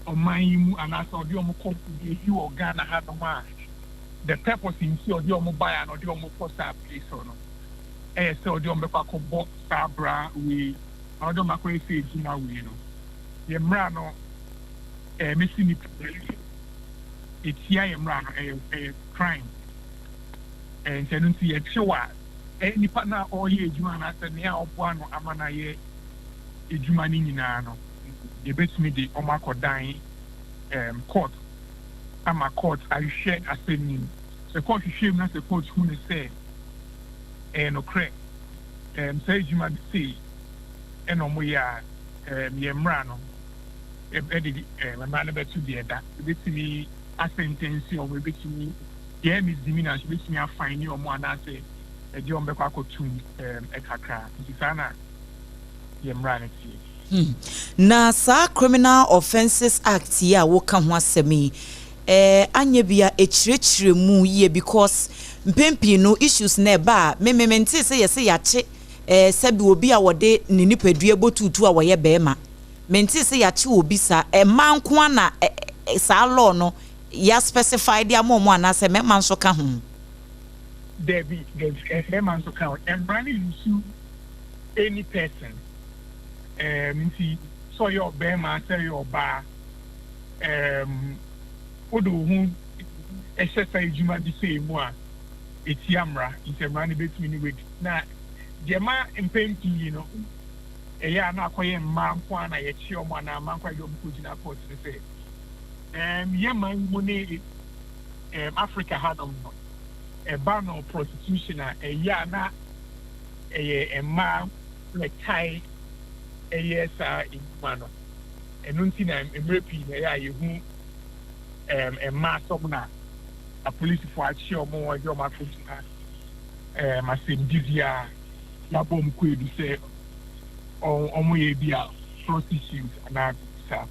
ɔman yi mu anaasɛ ɔde wɔn kɔ ebi wɔ Ghana hanom a, the purpose nti ɔde wɔn ba ya na ɔde wɔn kɔ saa place hɔ no ɛyɛ sɛ ɔde wɔn bɛkɔ akɔbɔ saa bra wei na ɔde wɔn akɔyɛ sɛ edwuma wei no, yɛ mmara no mesi ne etia yɛ mmara no, ɛyɛ crime. Nti ɛno nti yɛkyew a, ɛyɛ nipa na ɔreyɛ edwuma anaasɛ nea ɔboa no ama no ayɛ edwuma no nyinaa no, yɛbɛtumi de wɔn akɔdan court ama court ahwehwɛ asɛm nim. Sɛ court hwehwɛ mu na sɛ court hu ne sɛ ɛyɛ nokorɛ saa edwuma no sei ɛna wɔn yɛ a, yɛ mmara no ɛde mmara no bɛto deɛ ɛda, ebɛtumi asentence wɔn, ebɛtumi deɛ misdemeanor nso, ebɛtumi afine wɔn anaasɛ ɛde wɔn bɛkɔ akɔtum ɛkakra. Nti saa na yɛ mmara no tie. Na saa Criminal Offences Act yi a woka ho asɛm yi, anyɛ bi a ɛkyerɛkyerɛ mu yie, because mpɛn pii no issues na ɛba a memente sɛ yɛsɛ yɛakye sɛbi obi a wɔde ne nipadua bɔ tuutu a wɔyɛ bɛrima. Mente sɛ yɛakye obi saa. Mmaa nko a na saa law no yɛ specify de ama ɔmo anaasɛ mmarima nso ka ho? Dabi, dabi, mmarima nso ka ho. Mmara no use any person. Nti sɛ ɔyɛ ɔbɛrima, sɛ ɔyɛ ɔbaa, wode wo ho ɛhyɛ saa adwuma bi sɛ mu a ɛtia mmara, nti mmara no bɛtumi ne wadi. Na deɛ ma mpɛn pii no ɛyɛ a na akɔyɛ mmaa nko a na yɛkye ɔmo anaa mmaa nko a yɛde ɔmo kɔgyina court no sɛ yɛ man yi mu ne Africa hanom no, ɛba no prostitution a, ɛyɛ a na ɛyɛ mmaa na tae ɛyɛ saa edwuma no. Ɛno nti na mmerɛ pii na ɛyɛ a yɛhu mmaa sɔm na apolisifoɔ akye ɔmo, ɛde ɔmo akɔgyina asɛmdidi a yɛabɔ ɔmo kɔ edu sɛ ɔmo yɛ bi a prostitute anaa saa.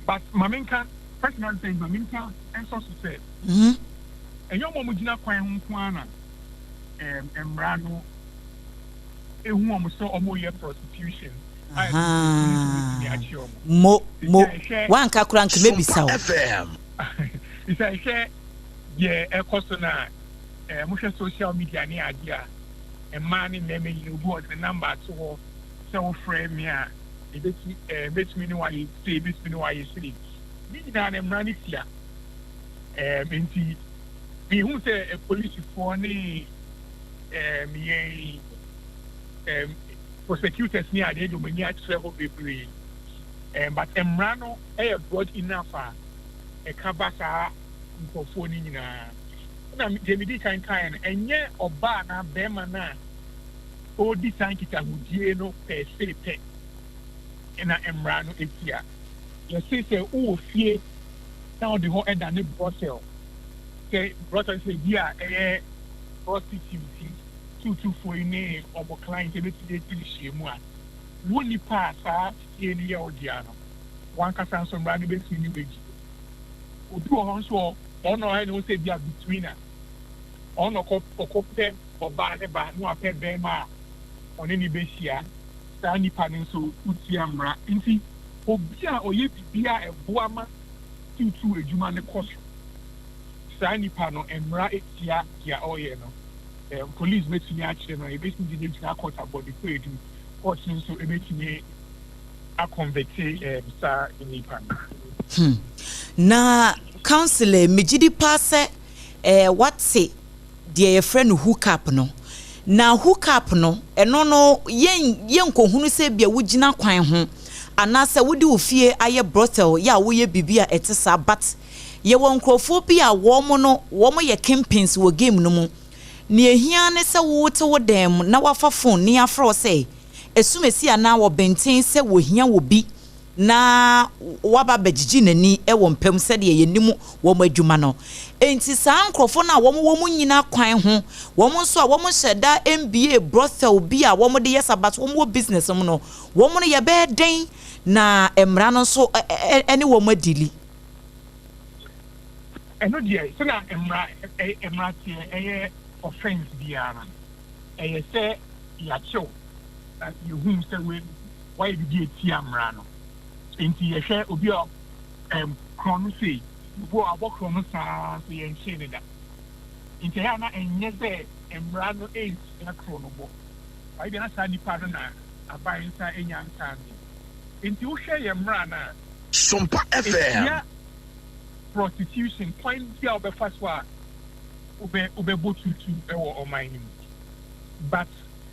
But maame nka personal sɛ maame nka nso so sɛ ɛnyɛ ɔmo a ɔmo gyina kwan ho nko ara na mmara no ehu ɔmo sɛ ɔmo yɛ prostitution a ɛno nti polisi betumi akye ɔmo. Mo mo wanka kora nka mɛbisa wo. FM. Sɛ ɛhwɛ deɛ ɛkɔ so na mohwɛ social media ne adeɛ a, mmaa ne mmarima nyinaa, obi wɔ ne number ato hɔ sɛ wofrɛ me a, ebetumi ebetumi ne wayɛ sei, ebetumi ne wayɛ sei. Ne nyinaa ne mmara ne tia. Nti mihu sɛ polisifoɔ ne yɛn prosecutors ne adeɛ de wɔn ani akyerɛ hɔ bebree, but mmara no ɛyɛ broad enough a ɛka ba saa nkurɔfoɔ no nyinaa. Ɛna deɛ medi kan kan no, ɛnyɛ ɔbaa na bɛrima no a ɔredi saa nkitahodie no per se pɛ ɛna mmara no etia. Yɛse sɛ wowɔ fie na ɔde hɔ ɛda ne brothel, sɛ brothel sɛ bi a ɛyɛ prostitute tuutufoɔ yi ne ɔmo client ebetumi edi nhyiamu a, wo nipa a saa fie no yɛ ɔdea no, wankasa nso mmara no betumi ne wagyi. Obi wɔ hɔ nso, ɔno ɔyɛ ne ho sɛ bi a between a ɔno ɔkɔ pɛ ɔbaa ne ba na wapɛ bɛrima a ɔne ne bɛhyia, saa nipa no nso wotia mmara. Nti obi a ɔyɛ biribi a ɛboa ma tuutu adwuma no kɔ so, saa nipa no mmara etia deɛ ɔreyɛ no. Police bɛtumi akyerɛ no, ebɛtumi de ne gyina court abɔ ne kɔ edu court no nso, ebɛtumi aconvict saa nipa no. Na councillor, megye di paa sɛ wate deɛ yɛfrɛ no hook up no. Na hook up no, ɛno no yɛn yɛnkɔhunu sɛ bia wogyina kwan ho anaasɛ wode wo fie ayɛ brothel yɛ a woyɛ biribi a ɛte saa, but Yɛwɔ nkurɔfoɔ bi a wɔn no wɔn yɛ kingpins wɔ game no mu. Nea ehia ne sɛ wote wo dan mu na wafa phone ne afrɛ wo sɛ esumesi anaa wɔbɛnten sɛ wɔhia wɔ bi na waba abɛgyegye n'ani wɔ mpam sɛdeɛ yɛnim wɔn adwuma no. Nti saa nkurɔfoɔ no a wɔn wɔ mu nyina kwan ho, wɔn nso a wɔn hyɛ da MBA brothel bi a wɔn de yɛ sabat, wɔn wɔ business mu no, wɔn no yɛbɛyɛ den na mmara no nso ɛne wɔn adili? Ɛno deɛ, sɛna mmara teɛ, ɛyɛ offence biara no, ɛyɛ sɛ yɛakyew na yɛhu sɛ wayɛ biribi etia mmara no. Nti yɛhwɛ obi a korɔ no sei, obi a abɔ korɔ no saa nso, yɛnhyee ne da. Nti ɛyɛ a na ɛnyɛ sɛ mmara no ɛnsia korɔ no bɔ ayɛ bi na saa nipa no na aban nsa nya nkaa no. Nti wohwɛ yɛ mmara no a, Sompa FM. Ɛtia prostitution kwan bi a wobɛfa so a wobɛbɔ tutu wɔ ɔman no mu, but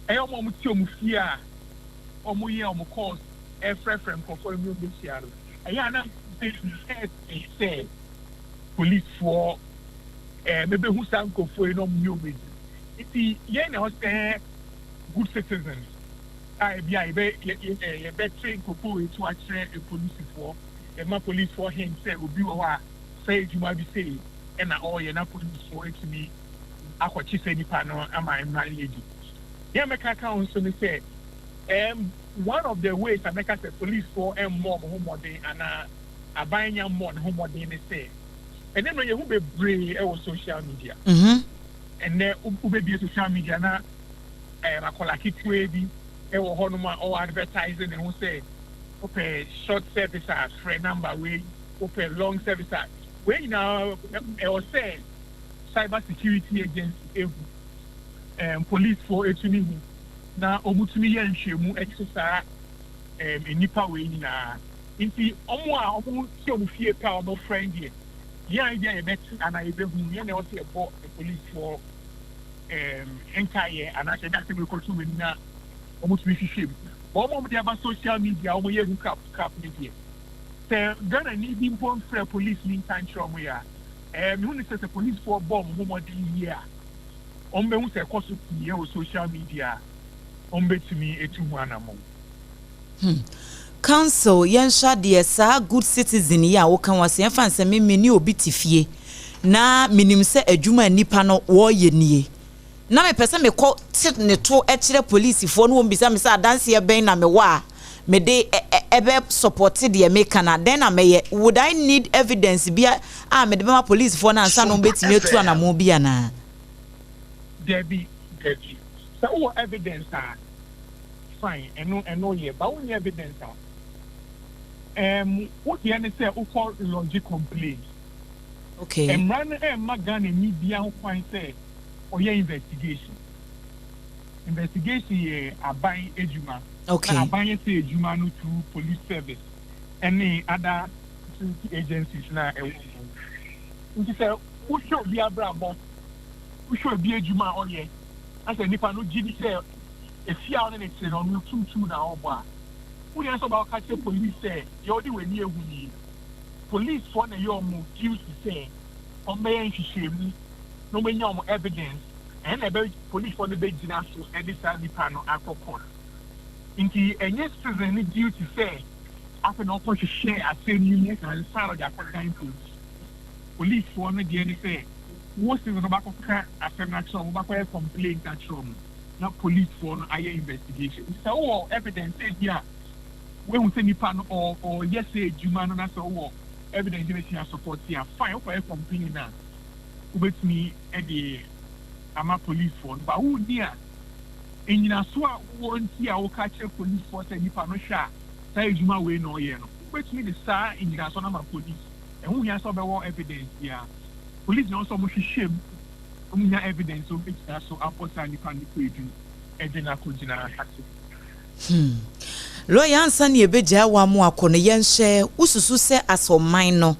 ɛyɛ ɔmo a ɔmo te ɔmo fie a ɔmo yɛ ɔmo calls, ɛfrɛfrɛ nkurɔfoɔ no mu bɛhyia no, ɛyɛ a na ɛsɛ sɛ policefoɔ mɛbɛhu saa nkurɔfoɔ yi na ɔmo nyɛ ɔmo adi. Nti yɛn na ɔsɛ good citizens a ebi a yɛbɛ yɛbɛte nkurɔfoɔ wei to akyerɛ polisifoɔ, ɛma polisifoɔ hint sɛ obi wɔ hɔ a sɛ adwuma bi sei ɛna ɔreyɛ, na polisifoɔ etumi akɔkye sɛ nipa no ama mmara no adi. Yɛn mɛka ka ho nso ne sɛ one of the ways a mɛka sɛ policefoɔ mmɔ ɔmo ho mmɔden anaa aban nya mmɔ ne ho mmɔden ne sɛ ɛnɛ no yɛhu bebree ɛwɔ social media. Ɛnɛ wobɛbie social media na akɔla ketewa bi ɛwɔ hɔnom a ɔwɔ advertise ne ho sɛ wopɛ short service a, frɛ number wei, wopɛ long service a, wei nyinaa ɛwɔ sɛ cyber security agency ehu, policefoɔ etumi hu na wɔn tumi yɛ nhwɛmu ɛkye saa nnipa wei nyinaa. Nti wɔn a wɔn te wɔn fie pɛ a wɔn frɛ deɛ, yɛn a ebi a yɛbɛte anaa yɛbɛhu, yɛn na ɛwɔ sɛ yɛbɔ policefoɔ nkaeɛ anaasɛ ɛde asɛm rekɔto wɔn anim na wɔn tumi hwehwɛ mu. Wɔn a wɔde aba social media a wɔyɛ hook up crap ne deɛ, sɛ Ghana ni bi mpo mfrɛ police ni nka nkyerɛ wɔn yɛ a, mehu ne sɛ policefoɔ bɔ wɔn ho mmɔden yie a, wɔn bɛhu sɛ ɛkɔ so pii ɛwɔ social media a, wɔn bɛtumi etu ho anammɔn. Counsel, yɛnhwɛ adeɛ, saa good citizen yi a woka ho ase, yɛmfa nsɛ me ne obi te fie na menim sɛ adwuma a nipa no wɔreyɛ nie, na mepɛ sɛ mekɔ te ne to kyerɛ polisifoɔ no, wɔn bisa me sɛ adanseɛ bɛn na mewɔ a mede ɛbɛ support deɛ meka na dɛn na mɛyɛ? Would I need evidence bi a mede bɛma polisifoɔ no ansa na wɔn bɛtumi atu anammɔn bi anaa? Dabi, sɛ wowɔ evidence a, fine, ɛno yɛ ba. Wonyɛ evidence a, wodeɛ ne sɛ wokɔ lodge complaint. Mmara no ɛmma Ghana ni bia ho kwan sɛ ɔyɛ investigation. Investigation yɛ aban adwuma. Na aban yɛ sɛ adwuma no through police service ɛne other security agencies na ɛwɔ mu. Nti sɛ wohwɛ obi abrabɔ, wohwɛ obi adwuma a ɔyɛ, na sɛ nipa no gye di sɛ efi a ɔne ne te no, ɔno tuutuu na ɔbɔ a, wodeɛ sɛ ɔba ɔka kyerɛ police sɛ deɛ ɔde w'ani ehu nie. Policefoɔ na ɛyɛ ɔmo duty sɛ ɔmbɛyɛ nhwehwɛmu na ɔmbɛnya ɔmo evidence. Ɛna na ɛbɛ policefoɔ no bɛgyina so ɛde saa nipa no akɔ court. Nti ɛnyɛ citizen ne duty sɛ afei na ɔkɔ hwehwɛ asɛm yi mu ansa na ɔde akɔdan police. Policefoɔ no deɛ ne sɛ wo citizen no bakɔka asɛm no akyerɛ ɔmo, bakɔyɛ complaint akyerɛ ɔmo, na policefoɔ no ayɛ investigation. Nti sɛ wowɔ evidence sɛ bi a wehu sɛ nipa no ɔyɛ sɛ adwuma no, na sɛ wowɔ evidence bɛtumi asupport a, fine, wokɔyɛ complain a, wobɛtumi de ama policefoɔ no. Ba wonni a, nnyinaso a wowɔ nti a woka kyerɛ policefoɔ sɛ nipa no hwɛ a, saa adwuma wei na ɔyɛ no, wobɛtumi de saa nnyinaso no ama police. Ɛho hia sɛ ɔbɛwɔ evidence biara. Police na ɔsɛ ɔmo hwehwɛ mu, ɔmo nya evidence a ɔmo so abɔ saa nipa no kɔ edu ɛde no akɔgyina ase. Lɔya, ansa ne yɛbɛgyaa wa mo akɔ no, yɛnhyɛ wosusu sɛ asɛ no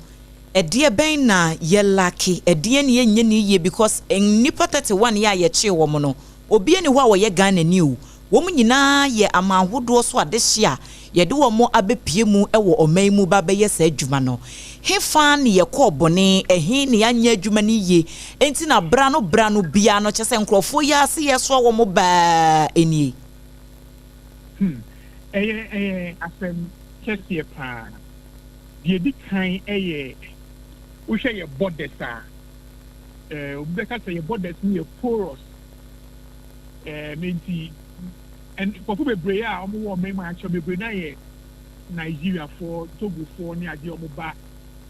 ɛdeɛ bɛn na yɛlack, ɛdeɛ ne yɛnyɛ ne yie? Because nnipa 31 yɛ a yɛkyee wɔn no, obi ani hɔ a wɔyɛ Ghana ni o. Wɔn nyinaa yɛ aman ahodoɔ so adehye a yɛde wɔn abɛpue mu wɔ ɔman yi mu ba abɛyɛ saa adwuma no. Hefa ne yɛkɔɔ bɔne? Ɛhe ne yɛanyɛ adwuma no yie? Enti na berɛ ano berɛ ano biara no, kyerɛ sɛ nkurɔfoɔ yi ara se yɛsoa wɔn baa nie. Hmm, ɛyɛ, ɛyɛ asɛm kɛseɛ paa. Deɛ ɛdi kan yɛ, wohwɛ yɛ borders a, eh, obi bɛka sɛ yɛ borders no yɛ porous. Eh, nti, nkurɔfo bebree a wɔwɔ ɔman mu akyɛ bebree no ayɛ Nigeriafoɔ, Togofoɔ ne adeɛ a wɔba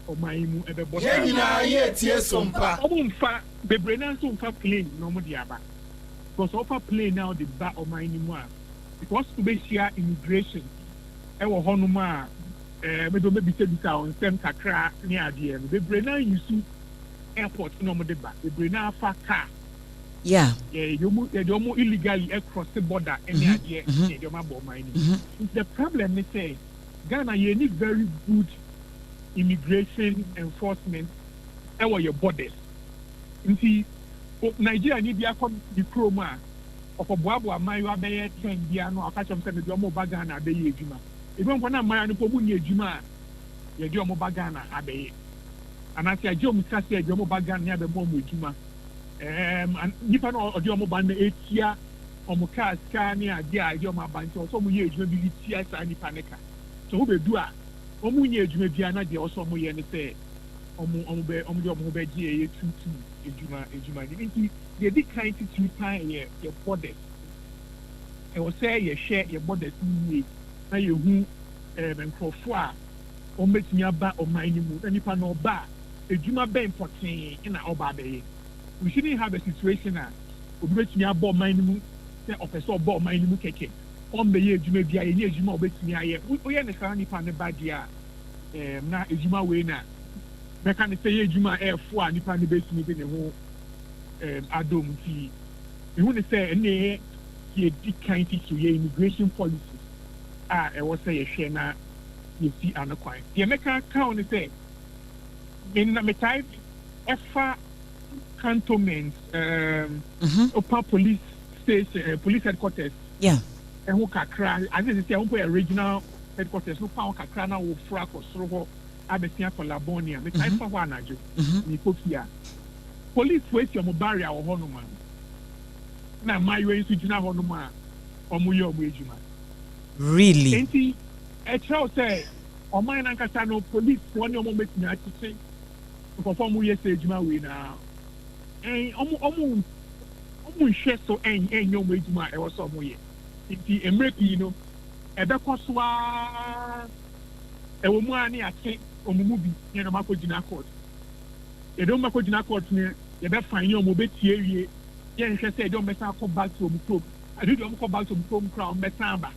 ɔman yi mu ɛbɛbɔ saa. Yɛn nyinaa yɛretie so mpa. Wɔmfa, bebree no ara nso mfa plane na wɔde aba. Because wɔfa plane na wɔde ba ɔman no mu a, because wobɛhyia immigration ɛwɔ hɔnom a, ɛɛ, wɔde wɔbɛbisabisa wɔn nsɛm kakra ne adeɛ no, bebree no ara use airport na wɔde ba. Bebree no ara fa car. Yɛde wɔn, yɛde wɔn illegally cross border ne adeɛ na yɛde wɔn abɔ ɔman no mu. Nti the problem ne sɛ Ghana yɛnni very good immigration enforcement ɛwɔ yɛ borders. Nti Nigeria ni bi akɔ ne kurom a, ɔkɔboaboa mmaayewa bɛyɛ 10 bi ano a, ɔka kyerɛ wɔn sɛ mede wɔn reba Ghana abɛyɛ adwuma. Ebi wɔ hɔ mpo na mmaayewa no mpo wɔnni adwuma a yɛde wɔn ba Ghana abɛyɛ. Anaasɛ yɛagye wɔn sika sɛ yɛde wɔn ba Ghana ne abɛma wɔn adwuma. Ɛɛm, nnipa no a ɔde wɔn ba no tua wɔn kaa sika ne adeɛ a ɛde wɔn aba nti, ɛwɔ sɛ wɔyɛ adwuma bi de tua saa nnipa no ka. Sɛ wɔbɛdu a, wɔnyɛ adwuma biara na deɛ ɛwɔ sɛ wɔyɛ ne sɛ wɔn, wɔbɛ, wɔde wɔn ho bɛgye ɛyɛ tuutuu adwuma, adwuma no. Nti deɛ ɛdi kan titiriw paa yɛ yɛ borders. Ɛwɔ sɛ yɛhwɛ yɛ borders no yie na yɛhu ɛɛm, nkurɔfoɔ a wɔbɛtumi aba ɔman no mu, na nipa no ɔba a, adwuma bɛn pɔtee na ɔba abɛyɛ? We shouldn't have a situation a obi bɛtumi abɔ ɔman no mu sɛ ɔpɛ sɛ ɔbɔ ɔman no mu kɛkɛ, ɔmmɛyɛ adwuma biara, yɛnni adwuma a ɔbɛtumi ayɛ. Woyɛ no saa na nipa no ba deɛ a, ɛɛm, na adwuma wei na mɛka no sɛ ɛyɛ adwuma a ɛɛfo a nipa no bɛtumi de ne ho ɛɛm adɔ mu. Nti mehu no sɛ ɛno na ɛyɛ deɛ ɛdi kan titiriw, yɛ immigration policy a ɛwɔ sɛ yɛhwɛ na yɛsi ano kwan. Deɛ mɛka aka ho ne sɛ, me na metaa fa cantonment, um, Opa police station, police headquarters. Ɛho kakra, ade sɛ sɛ ɛho yɛ regional headquarters no pa ho kakra na woforo akɔ soro hɔ abɛsi akɔ Labone a, metaa fa hɔ anadwo, mekɔ fie a. Police fo asi ɔmo barrier wɔ hɔnom a, na mmaayewa yi nso gyina hɔnom a ɔmo yɛ ɔmo adwuma. Really? Enti ɛkyerɛ wo sɛ ɔman no ankasa no, policefoɔ ne wɔn bɛtumi akyekye nkurɔfoɔ a wɔyɛ saa adwuma wei no ara. Ɛn, wɔn, wɔn, wɔn nhwɛ so ɛnyɛ wɔn adwuma a ɛwɔ sɛ wɔyɛ. Nti mmerɛ pii no, ɛbɛkɔ so ara, ɛwɔ mu ara ne yɛakye wɔn mu bi ne yɛde wɔn akɔgyina court. Yɛde wɔn bɛkɔgyina court no, yɛbɛfine wɔn, wɔbɛtie awie, yɛnhwɛ sɛ yɛde wɔn bɛsan akɔ back to wɔn kurom. Ɛno deɛ wɔkɔ back to wɔn kurom koraa a, wɔbɛsan aba.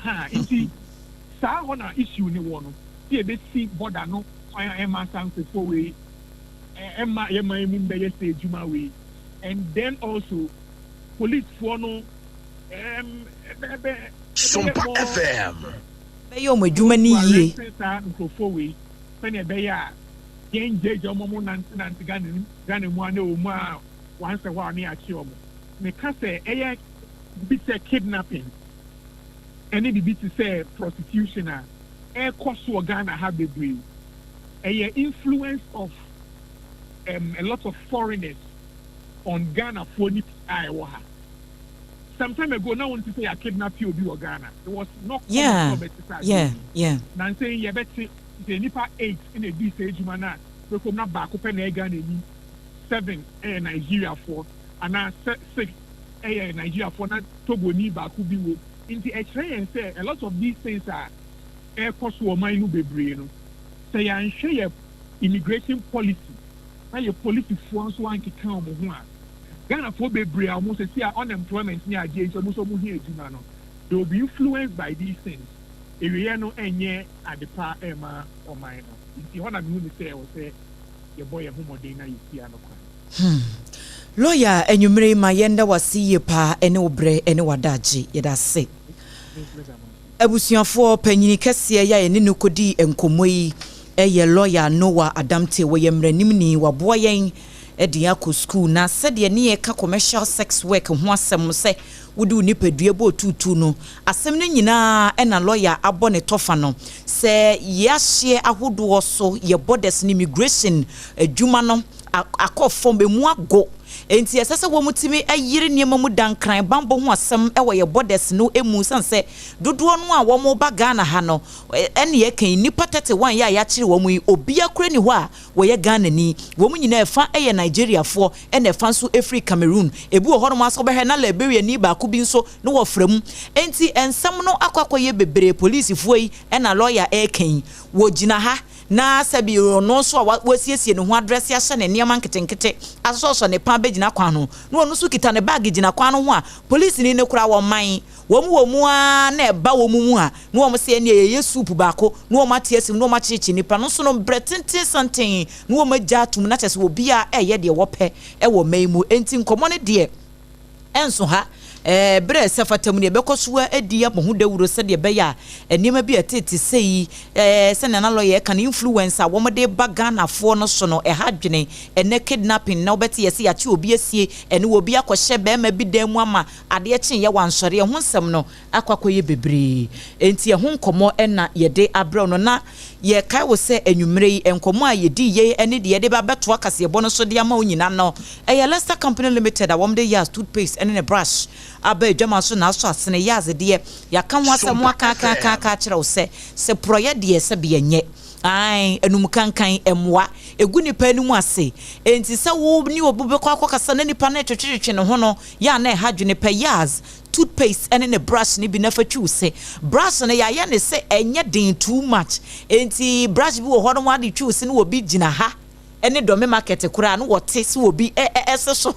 Ha, nti saa hɔ na issue no wɔ no, sɛ yɛbɛsi border no kwan a ɛmma saa nkurɔfoɔ wei ɛmma yɛn man mu mbɛyɛ sɛ adwuma wei, and then also police foɔ no ɛm ɛbɛ ɛbɛyɛ Sompa more FM. Bɛyɛ wɔn adwuma close no to yie. arresting saa nkurɔfoɔ wei sɛnea ɛbɛyɛ a yɛn gyaagyaa wɔn a wɔn nante nante Ghana mu Ghana mu a na ɛwɔ mu a once a while ne yɛakye wɔn. Meka sɛ ɛyɛ biribi te sɛ kidnapping ɛne biribi te sɛ prostitution a ɛrekɔ so wɔ Ghana ha bebree. Ɛyɛ influence of um, a lot of foreigners on Ghanafoɔ ne a ɛwɔ ha. Some time ago na wɔn ti sɛ yɛ kidnap obi wɔ Ghana. It was not common sɛ ɔbɛte sɛ adeɛ bi. Nansa yi yɛbɛte sɛ nnipa 8 na ɛdii saa adwuma no a bɛkɔm na baako pɛ na ɛyɛ Ghana ni, 7 ɛyɛ Nigeriafoɔ anaa 6 ɛyɛ Nigeriafoɔ na Togoni baako bi wɔ. Nti ɛkyerɛ yɛn sɛ a lot of these things a ɛrekɔ so wɔ ɔman no bebree no, sɛ yɛanhwɛ yɛ immigration policy na yɛ polisifoɔ nso ankeka wɔn ho a, Ghanafoɔ bebree a wɔn sɛsi a unemployment ne adeɛ nti wɔn nso wɔn hia adwuma no, they will be influenced by these things. Awieɛ no ɛnyɛ ade pa ɛmma ɔman no. Nti hɔ na mehu ne sɛ ɛwɔ sɛ yɛbɔ yɛn ho mmɔden na yɛsi ano kwan. Lawyer, anwummere yi ma yɛnda wo ase yie paa ɛne wo berɛ ɛne w'adagye. Yɛda ase. Abusuafoɔ, panyini kɛseɛ yi a yɛne no kɔdii nkɔmmɔ yi yɛ lawyer Noah Adamtey. Wɔyɛ mmaranimni, waboa yɛn De akɔ sukuu. Na sɛdeɛ ne yɛka commercial sex work ho asɛm sɛ wode wo nipadua bɔ otuutu no, asɛm no nyinaa ɛna lɔya abɔ ne tɔfa no sɛ yɛahyeɛ ahodoɔ so, yɛ borders ne immigration adwuma no akɔ fam, emu ago, nti ɛsɛ sɛ wɔn tumi ayiri nneɛma mu dankran bambɔ ho asɛm ɛwɔ yɛ borders no emu, san sɛ dodoɔ no a wɔn ba Ghana ha no, ɛne yɛ nipa 31 yɛ a yɛakyere wɔn yi, obiara kura ni hɔ a wɔyɛ Ghana ni. Wɔn nyinaa ɛfa ɛyɛ Nigeriafoɔ, ɛna ɛfa nso efiri Cameroon. Ebi wɔ hɔnom asɔ bɛhwɛ na Liberia ni baako bi nso na wɔfra mu. Nti nsɛm no akɔ akɔyɛ bebree. Polisifoɔ yi ɛna lɔya ɛɛka yi, wɔgyina ha na sɛbi ɔno nso a wasiesie ne ho adrɛse ahyɛ ne nneɛma nketenkete asosɔsɔ ne pan bɛgyina kwan ho, na ɔno nso kita ne baage gyina kwan no ho a, polisini no kora wɔn man wɔn wɔ mu ara na ɛba wɔn mu a, na wɔn sɛ ɛnea yɛyɛ soup baako na wɔn ate asim na wɔn akyekye nipa no nso no brɛ tenten santen na wɔn agya atum, na kyerɛ sɛ obiara ɛyɛ deɛ wɔpɛ ɛwɔ mman mu. Nti nkɔmɔ no deɛ ɛnso ha berɛ sɛ fata mu no, yɛbɛkɔ so adi abɔ ho dawuro sɛdeɛ ɛbɛyɛ a nneɛma bi a ɛtete sɛ yi, sɛnea na lɔyɛ ɛka no, influence a wɔde ba Ghanafoɔ no so no, ɛha dwene. Ɛnɛ kidnapping na wobɛte yɛ sɛ yɛakye obi asie, ɛne obi akɔhyɛ bɛrima bi dan mu ama adeɛ kye yɛ wansɔre. Ɛho nsɛm no akɔ akɔyɛ bebree, enti ɛho nkɔmmɔ ɛna yɛde abrɛw no. Na yɛkae wo sɛ anwummerɛ yi nkɔmmɔ a yɛdi yɛ ne deɛ yɛde ba bɛtoa kaseɛbɔ no so de ama wo nyinaa no, ɛyɛ Leicester Company Limited a wɔde Yas toothpaste ɛne ne brush aba adwama so na aso asene. Yas deɛ, yɛaka ho asɛm aka kyerɛ wo sɛ porɔyɛ deɛ, sɛ bɛnyɛ ae enum kankan ɛmoa egu nipa anim ase. Enti sɛ wo ne obi bɛkɔ akɔkasa na nipa no twetwetwe ne ho no yɛ a, na ɛha dwene. Pɛ Yas toothpaste ɛne ne brush ne bi nafa twiw se. Brush no, yɛayɛ ne sɛ ɛnyɛ den too much, enti brush bi wɔ hɔ no ade twiw se no, obi gyina ha ɛne Dome Market koraa no, wɔte sɛ obi ɛse so,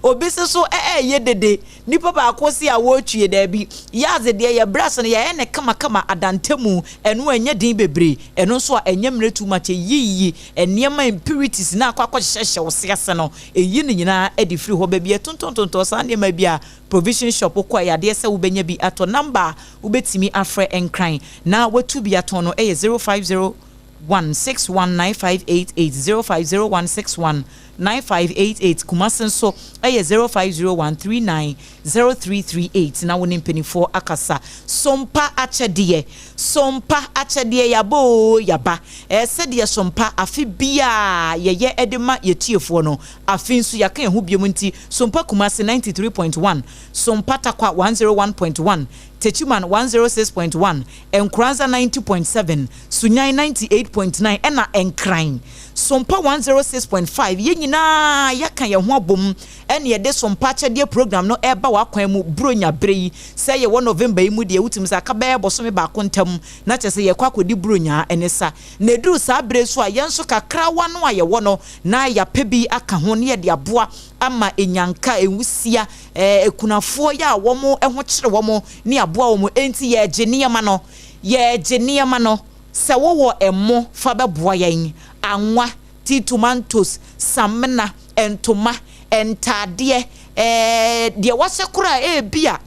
obi se so ɛyɛ dede, nipa baako si a wɔretwie. Daabi, Yas deɛ, yɛ brush no, yɛyɛ ne kamakama adantamu, ɛno ɛnyɛ den bebree, ɛno nso a ɛnyɛ mmerɛ too much. Ɛyiyi nneɛma impurities na akɔ akɔhyehyɛ wo se ase no, ɛyi no nyinaa ɛde firi hɔ. Baabi ɛtontontontɔn saa nneɛma bi a, provision shop kɔ a, yadeɛ sɛ wobɛnya bi atɔ. Number a wobɛtumi afrɛ Nkran na watu bi atɔn no ɛyɛ 0501619588, 0501619588. Kumase nso ɛyɛ 0501390338 na wo ne mpanimfoɔ akasa. Sompa akyɛdeɛ, sompa akyɛdeɛ, yaba o, yaba. Sɛdeɛ sompa afe biaa yɛyɛ ɛde ma yɛtiefoɔ no, afe nso yɛaka yɛn ho biom. Nti Sompa Kumase 93.1, Sompa Takwa 101.1, Techiman 106.1, Nkoranza 90.7, Sunyani 98.9, ɛna Nkran Sompa 106.5. Yɛn nyinaa yɛaka yɛn ho abom ɛne yɛde sompa akyɛdeɛ program no ɛreba w'akwan mu Buronya bere yi. Sɛ yɛwɔ November yi mu deɛ, wotumi sɛ aka bɛyɛ bɔsome baako ntam na kyerɛ sɛ yɛkɔ akɔdi Buronya ɛne sa na ɛduru saa bere so a, yɛn nso kakrawa no a yɛwɔ no na yɛapɛ bi aka ho ne yɛde aboa ama enyanka, enwusia, ekunafoɔ yɛ a wɔn ho kyerɛ wɔn ne aboa wɔn. Enti yɛregye nneɛma no, yɛregye nneɛma no. Sɛ wowɔ ɛmo fa bɛboa yɛn, anwa, tea, tomatoes, samina, ntoma, ntaadeɛ, deɛ wahyɛ koraa, ebi a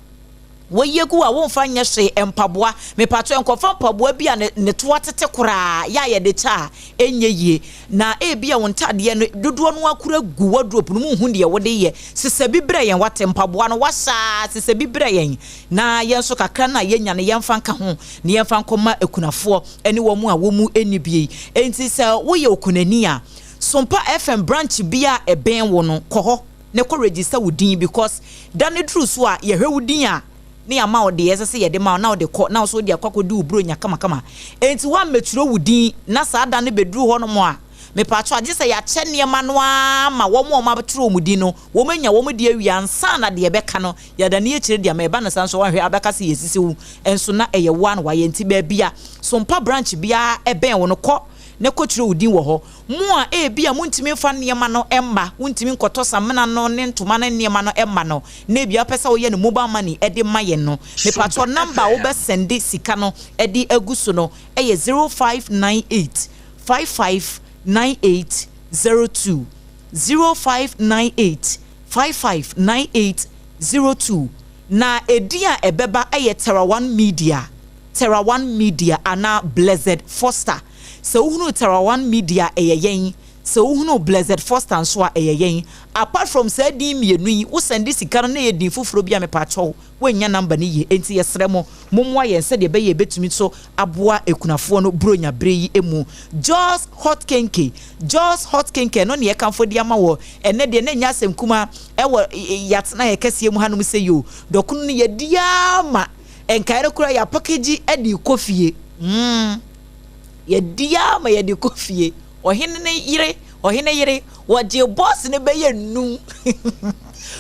wɔyi egu a wɔmfa nyɛ hwee, mpaboa, mepatɔ nkɔfa mpaboa bi a ne to atete koraa yɛ a yɛde kyɛ a ɛnyɛ yie, na ebi a wɔn ntaadeɛ no dodoɔ no akora gu wardrobe no mu, nhu deɛ wɔde yɛ. Sisa bi brɛ yɛn, wate? Mpaboa no wahyɛ, sisa bi brɛ yɛn na yɛn nso kakra na yɛnya no, yɛmfa nka ho na yɛmfa nkɔma akunafoɔ ne wɔn a wɔn mu ani bie. Enti sɛ woyɛ okunani a, Sompa FM branch bi a ɛbɛn wo no, kɔ hɔ na kɔ register wo din, because da ne duru so a yɛhwɛ wo din a, ne ama wo deɛ ɛsɛ sɛ yɛde ma wo na wode kɔ na wo so wode akɔ akɔdi wo buro nya kamakama. Enti woammɛtwerɛ wo din na saa da no bɛduru hɔ nom a, mepatwo, agye sɛ yɛakyɛ nneɛma no ara ma wɔn a wɔn atwerɛ wɔn din no, wɔn anya wɔn deɛ awie ansa na deɛ ɛbɛka no yɛda ne akyire deɛ ma ɛba no. Saa nso wɔahwɛ abɛka sɛ yɛsisi wo nso na ɛyɛ wo a na wayɛ. Nti baabi a Sompa branch biara ɛbɛn wo no, kɔ na kɔtwerɛ wo din wɔ hɔ. Mo a ebi a montumi mfa nneɛma no mma, wontumi nkɔtɔ samina no ne ntoma no nneɛma no mma no, na ebi apɛ sɛ woyɛ no mobile money ɛde ma yɛn no, mepatɔ, number a wobɛsɛnde sika no ɛde agu so no ɛyɛ 0598 5598 02, 0598 5598 02, na edin a ɛbɛba ɛyɛ Terra One Media, Terra One Media anaa Blessed Foster. Sɛ wohunu Terra One Media, ɛyɛ yɛn. Sɛ wohunu Blessed Foster nso a, ɛyɛ yɛn. Apart from saa din mmienu yi, wo sɛnde sika no na ɛyɛ din foforɔ bi a, mepaakyɛw, woannya number no yie. Enti yɛsrɛ mo, mommoa yɛn sɛdeɛ ɛbɛyɛ yɛbɛtumi nso aboa akunafoɔ no Buronya berɛ yi mu. Jos Hot Kenke, Jos Hot Kenke, ɛno ne yɛkamfo de ama wɔ ɛnnɛ deɛ, na ɛnyɛ asɛm kumaa ɛwɔ yɛatenaeɛ kɛseɛ mu hanom sɛ yi o. Dɔkono no yɛadi ara ma nkaeɛ no koraa yɛapakegyi de rekɔ fie. Mm. Yɛadi ara ma yɛde kɔ fie. Ɔhene no yere, ɔhene yere, wɔgyee bɔs no bɛyɛ nnum.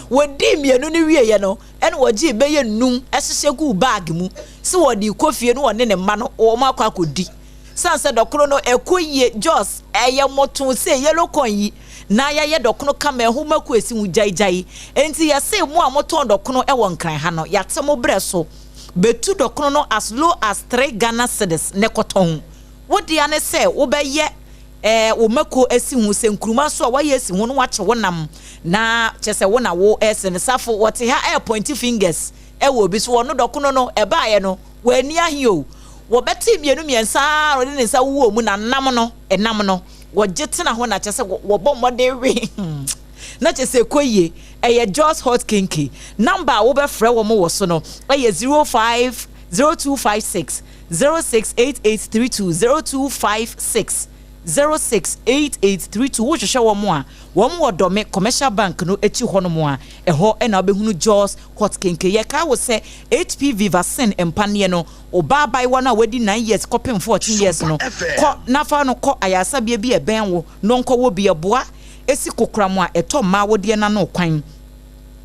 Wɔdii mmienu no wieeɛ no, ɛna wɔgyee bɛyɛ nnum hyehyɛ guu baage mu sɛ wɔde rekɔ fie no wɔne ne mma no wɔn akɔ akɔdi. Sane sɛ dɔkono no ɛkɔ yie, Jos, ɛyɛ moto sɛ yellow corn yi na yɛayɛ dɔkono kama ɛho mako esi ho gyaegyae. Enti yɛse mo a motɔn dɔkono wɔ Nkran ha no, yɛate mo berɛ so. Bɛtu dɔkono no as low as three Ghana cedis ne kɔtɔn. Wo dea ne sɛ wobɛyɛ eh, wo mako asi ho, sɛ nkuruma nso a woayɛ asi ho na woakye wo nam na kyerɛ sɛ wo na wo ɛse no. Safo, wɔte ha ɛrepointi fingers ɛwɔ obi so, ɔno dɔkono no ɛbaeɛ no wanni ahe o. Wɔbɛtee mmienu mmiɛnsa ara na ɔde ne nsa wowɔɔ mu na nam no, ɛnam no, wɔgye tena ho na kyerɛ sɛ wɔbɔ mmɔden we na kyerɛ sɛ ɛkɔ yie. Ɛyɛ Jos Hot Kinky. Number a wobɛfrɛ wɔn wɔ so no ɛyɛ 05 0256 068832 0256 068832 Wohwehwɛ wɔn a, wɔn wɔ Dɔme Commercial Bank no akyi hɔnom a, ɛhɔ na wobɛhunu Jos Hot Kenke. Yɛkae wo sɛ HPV vaccine mpaneɛ no, wo ba abaayewa no a wadi 9 years kɔpem 14 years no, kɔ na fa no kɔ ayaresabea bi a ɛbɛn wo na ɔnkɔwɔ bi. Ɛboa si kokoram a ɛtɔ mmaa awodeɛ no ano kwan.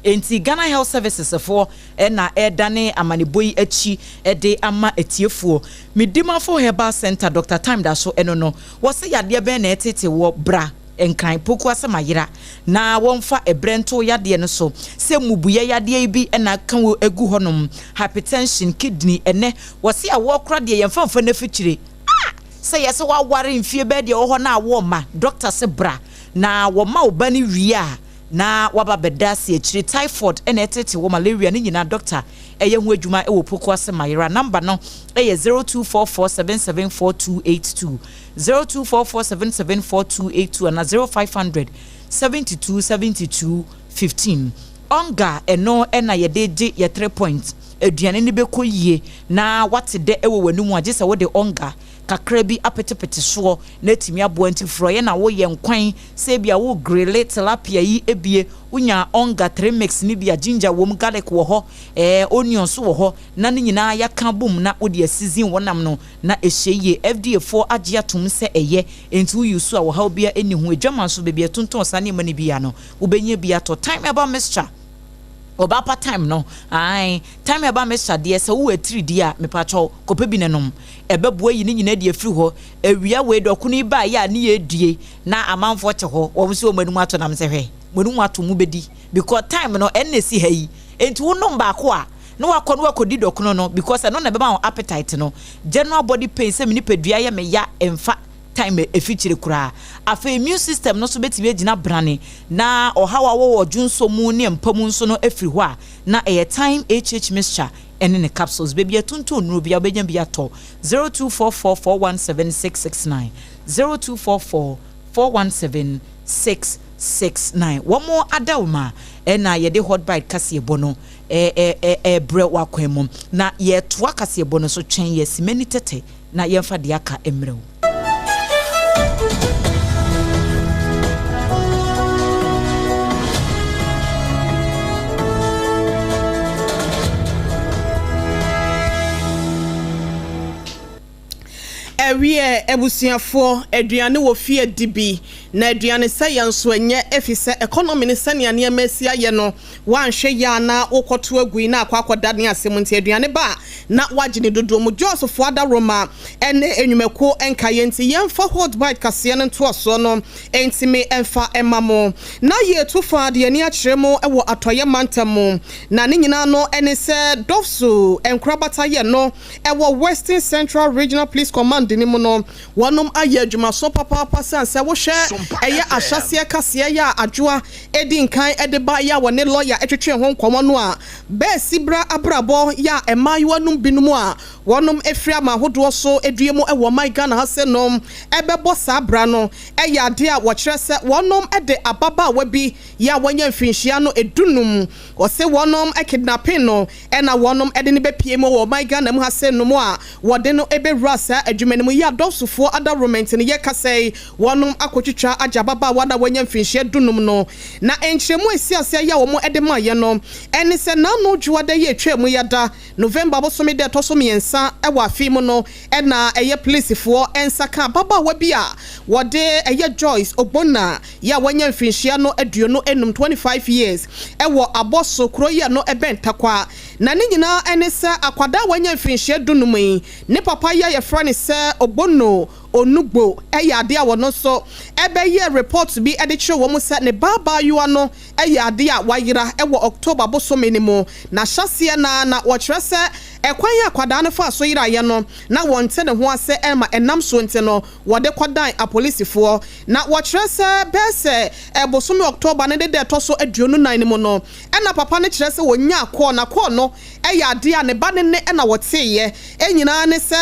Enti Ghana Health Services foɔ na ɛredane amanebɔ yi akyi de ama atiefoɔ. Medimafo Herbal Centre, Doctor Time da so ɛno no, wɔse yadeɛ bɛn na ɛretete woɔ, bra Nkran Poku asɛm ayera na wɔmfa ɛberɛ nto wo yadeɛ no so, sɛ mmubuiɛ yadeɛ yi bi na aka wo agu hɔnom, hypertension, kidney, ɛnɛ wɔse awoɔ kora deɛ yɛmfa mfa no afikyire, ah! Sɛ yɛse woaware mfie bɛɛ deɛ ɛwɔ hɔ na awoɔ mma, doctor se bra na wɔma wo ba no wie a, na waba abɛda ase akyire, typhoid na ɛtete wɔ, malaria ne nyinaa doctor ɛyɛ ho adwuma wɔ Pokuase Mayera, number no yɛ 0244774282, 0244774282 anaa 0500 72 72 15. Onga ɛno na yɛde gye yɛ 3 point, aduane no bɛkɔ yie na wate dɛ wɔ w'anum a gye sɛ wode onga kakra bi apetepete soɔ na atumi aboa nti frɔeɛ na woyɛ nkwan sɛ ebia wo grille tilapia yi ebie wonya onga 3 mix no bi a ginger wom garlic wɔ hɔ ɛɛ onion nso wɔ hɔ na ne nyinaa yaka abom na wode asizen wo nam no na ɛhyɛ yie FDA foɔ agye atom sɛ ɛyɛ nti wo use a ɔhaw biara nni ho adwama nso baabi a yɛtontɔn saa nneɛma no bi a no wobɛnya bi atɔ thyme herbal mixture Ɔbaapa time no ae time ɛba me sa deɛ sɛ wowɔ atiridii a mepakyɛw kɔpɛ bi na nom ɛbɛboa yi ne nyinaa de afiri hɔ awia wei dɔkono yi baeɛ a ne yɛdie na amanfoɔ te hɔ wɔn nso wɔn anum ato nam sɛ hwɛ mo anum ato mo bɛdi because time no ɛnna ɛsi ha yi enti wonom baako a na wakɔ na wakɔdi dɔkono no because ɛno na ɛbɛma wo appetite no general body pain sɛ me nipadua yɛ me ya ɛmfa time afikyire koraa. Afei immune system no nso bɛtumi agyina brane na ɔhaw a wɔwɔ dwonsɔ mu ne mpa mu nso no afiri hɔ a, na ɛyɛ Thyme HH Mixture ne ne capsules. Baabi a ɛtontɔn nnuro biara wobɛnya bi atɔ. 0244 417 669, 0244 417 669. Wɔn adawoma na yɛde Hot Bite kaseɛbɔ no rebrɛ wo akwan mu. Na yɛretoa kaseɛbɔ no so, twɛn yɛ simani tɛtɛ. na yɛmfa deɛ aka mmerɛ wo. Ɛwiɛ, abusuafoɔ, aduane wɔ fie di bi, na aduane sɛ yɛn nso ɛnyɛ, efisɛ economy no sɛnea nneɛma asi ayɛ no, Woanhwɛ yie a na wokɔto agu yi na akɔ akɔda ne asɛm nti aduane ba a na woagye ne dodoɔ mu. Jos foɔ adaworoma ne nnwumakuo nkaeɛ nti yɛmfa Hot Bite kaseɛ no ntoasoɔ no ntumi mfa mma mo. Na yɛretu fa de yɛn ani akyerɛ mo wɔ Atɔeɛ mantam mu na ne nyinaa no ne sɛ Dɔfso nkorabata yɛ no wɔ Western Central Regional Police Command. no mu no, wɔnom ayɛ adwumaso papaapa sane sɛ wohwɛ ɛyɛ ahyɛseɛ kaseɛ yɛ a Adwoa edi nkan de baeɛ a wɔne lɔya twetwee ho nkɔmmɔ no a, bɛɛsi bra abrabɔ yɛ a mmaayewa nom binom a wɔnom firi aman ahodoɔ so due mu wɔ ɔman Ghana ha sɛ nom bɛbɔ saa bra no yɛ adeɛ a wɔkyerɛ sɛ wɔnom de ababaawa bi yɛ a wanya mfirinhyia no dunum wɔse wɔnom kidnapping no na wɔnom de no bɛpue mu wɔ ɔman Ghana mu ha sɛ nom a wɔde no bɛwura saa adwuma no mu yi adɔsofoɔ adawromɛnte no yɛ kasa yi wɔnom akɔtwitwa agye ababaawa no a wanya mfirinhyia dunum no. Na nkyerɛmu a ɛsi aseɛ yi a wɔn de maeɛ no ne sɛ n'ano dwoada yi a ɛtwaa mu yi ada, November bosome da ɛtɔ so mmiɛnsa wɔ afe yi mu no na ɛyɛ polisifoɔ nsa ka ababaawa bi a wɔde ɛyɛ Joyce Ogbonna yi a wanya mfirinhyia no 25, 25 years, wɔ Abɔso kuro yi a ɛno ɛbɛn Tarkwa. Na ne nyinaa ne sɛ akwadaa a wanya mfirinhyia dunum yi ne papa yi a yɛfrɛ no sɛ Ogbonno Onugbo yɛ adeɛ a ɔno nso bɛyɛɛ report bi de kyerɛɛ wɔn sɛ ne ba abaayewa no yɛ adeɛ a wayera wɔ October bosome no mu. N'ahyɛaseɛ no ara na wɔkyerɛ sɛ ɛkwan a akwadaa no faa so yeraeɛ no na wɔnte ne ho ase ma ɛnam so nti no wɔde kɔdan apolisifoɔ. Na wɔkyerɛ sɛ bɛyɛ sɛ bosome October no ne da ɛtɔ so 24 no mu no na papa no kyerɛ sɛ wɔnyaa call na call no yɛ adeɛ a ne ba no nne na wɔteeɛ. Nyinaa ne sɛ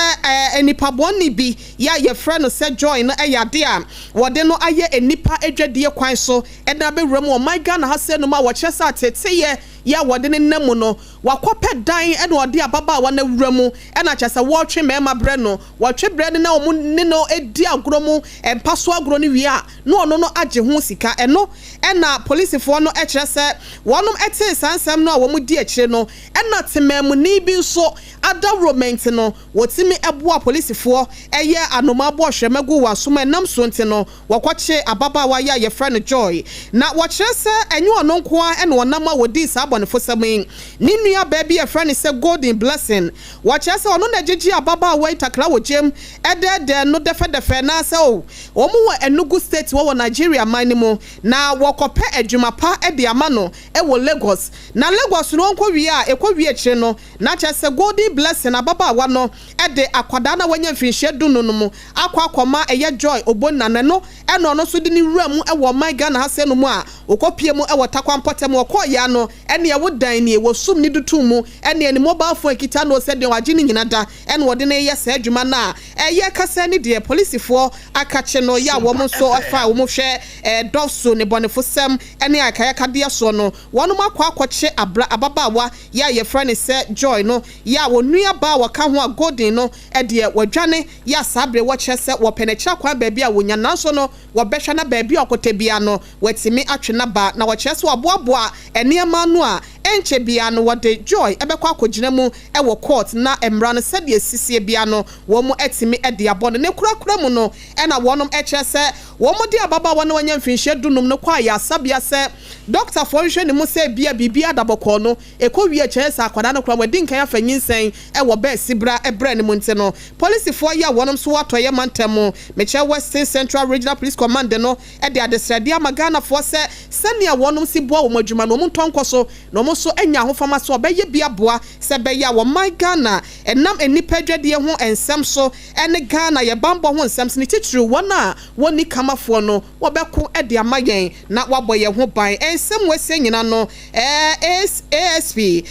nnipa bɔne bi yɛ a yɛfrɛ no sɛ Joy no yɛ adeɛ a wɔde no ayɛ nnipa adwadie kwan so de abɛwura mu ɔman Ghana ha sɛ nom a wɔkyerɛ sɛ ateeteyɛ yɛ a wɔde no nam mu no wakɔpɛ dan na ɔde ababaawa no awura mu na kyerɛ sɛ wɔretwe mmarima brɛ no wɔtwe brɛ no na wɔn ne no di agorɔ mu mpa so agorɔ no wie a na ɔno no agye ho sika. Ɛno na polisifoɔ no kyerɛ sɛ wɔnom tee saa nsɛm no a wɔn di akyire no na temaamuni bi nso adawuromɛnti no wɔtumi boa polisifoɔ yɛ anomaa bɔ hwɛma gu wɔn asom a ɛnam so nti no wɔkɔkyee ababaawa yi a yɛfrɛ no Joy. Na wɔkyerɛ sɛ ɛnyɛ ɔno nko ara na ɔnam a wɔdii saa abɔnefosɛm yi. Ne nua baa bi a yɛfrɛ no sɛ Golden Blessing, wɔkyerɛ sɛ ɔno na ɛgyegyee ababaawa yi takra wɔ gyam dɛɛdɛɛ no dɛfɛdɛfɛɛ na sɛ o wɔn wɔ Enugu State wɔ wɔ Nigeria man no mu na wɔkɔpɛ adwuma pa de ama no wɔ Lagos. Na Lagos no ɔnkɔ wie a ɛkɔ wie akyire no na kyerɛ sɛ Golden Blessing ababaawa no de akwadaa no a wanya mfirinhyia du no no mu akɔ akɔma ɛyɛ Joy Ogbonna na ɛno na ɔno nso de no wura mu wɔ ɔman Ghana ha sɛɛ no mu a ɔkɔpue mu wɔ Tarkwa mpɔtam ɔkɔɔ yɛ ano ɛneɛ wo dan nie wɔ sum ne dutum mu ɛneɛ ne mobile phone kita no sɛ deɛ wagye ne nyina da ɛna ɔde no reyɛ saa adwuma no a ɛyɛ kasa ne deɛ polisifoɔ akakye no yɛ a wɔn nso fa a wɔn hwɛ dɔso ne bɔnefosɛm ne ayakayakadeɛ soɔ no wɔnom akɔ akɔkye abra ababaawa yɛ a yɛfrɛ no sɛ Joy no yɛ a wɔn nua baa a wɔka ho a Golden no deɛ wadwane yɛ a saa bere wɔkyerɛ sɛ wɔpɛ no akyiri akwan baabi a wɔnya nanso no wɔbɛhwɛ na baabi a ɔkɔtɛ biara no wɔatumi atwe no aba na wɔkyerɛ sɛ wɔaboaboa nneɛma ano a ɛnkyɛ biara no wɔde Joy bɛkɔ akɔgyina mu wɔ court na mmara no sɛdeɛ ɛsisie biara no wɔn atumi de abɔ no. Ne korakora mu no na wɔnom kyerɛ sɛ wɔn de ababaawa no a wanya mfinhyia dunum no kɔ ayaresabea sɛ dɔktafoɔ nhwehwɛ ne mu sɛ ebia biribiara da bɔkɔɔ no ɛkɔ wie a kyerɛ sɛ akwadaa no koraa wadi nkan afa nyinsɛn wɔ bɛɛ sibra berɛ no mu nti no polisifoɔ yi a wɔnom nso wɔ atɔeɛ mantam mu mekyerɛ Western Central Regional Police Command no de adesrɛdeɛ ama Ghanafoɔ sɛ sɛnea wɔnom si boa wɔn adwuma no wɔn ntɔ nkɔ so na wɔn nso anya ahofama sɛ wɔbɛyɛ bi aboa sɛ ɛbɛyɛ a wɔman Ghana ɛnam nnipa adwadie ho nsɛm so ne Ghana yɛ banbɔ ho nsɛm so ne titiriw wɔn a wɔnni kamafoɔ no wɔbɛko de ama yɛn na wɔabɔ yɛn ho ban. Nsɛm wɔasie nyina no ASP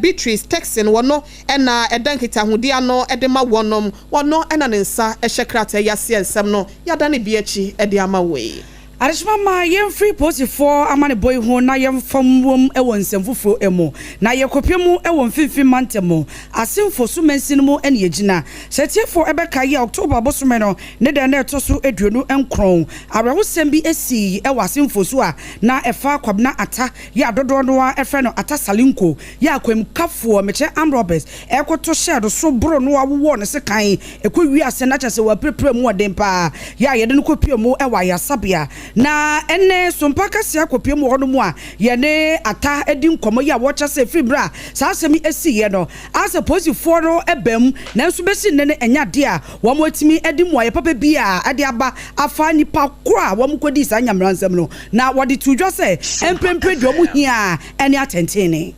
Beatrice Turkson wɔno na ɛda nkitahodie ano de ma wɔnom, wɔno na ne nsa hyɛ krataa yi aseɛ nsɛm no yɛadane bi akyi de ama wo yi. Adehyema ma yɛmfiri polisifoɔ amanebɔ yi ho na yɛmfa nwuram wɔ nsɛm foforɔ mu. Na yɛkɔpue mu wɔ Mfimfini Mantam mu, Asenfo so mansin mu na yɛgyina. Sɛ atiefoɔ bɛkae a, October bosome no ne da a ɛtɔ so 29, awerɛhosɛm bi sii wɔ Asenfo so a na ɛfa Kwabena Atta yi a dodoɔ no ara frɛ no Atta Salinko yi a akwanmukafoɔ, mekyerɛ armed robbers, ɛkoto hyɛɛ no so boroo no a wowɔɔ no sekan kɔ wiase na kyerɛ sɛ wapirapira mu ɔden paa yɛ a yɛde no kɔpue mu wɔ ayarsabea. Na ɛnnɛ Sompa Kaseɛ akɔpue mu wɔ hɔnom a yɛne Atta di nkɔmmɔ yi a wɔkyerɛ sɛ ɛfiri mmerɛ a saa asɛm yi siiɛ no asɛ polisifoɔ no ba mu nanso bɛsi nnɛ no ɛnyɛ adeɛ a wɔatumi de mmuaeɛ papa biara de aba afa nnipa korɔ a wɔkɔdii saa nyameransɛm no na wɔde too dwa sɛ mprempren deɛ wɔhia ne atɛntrenee.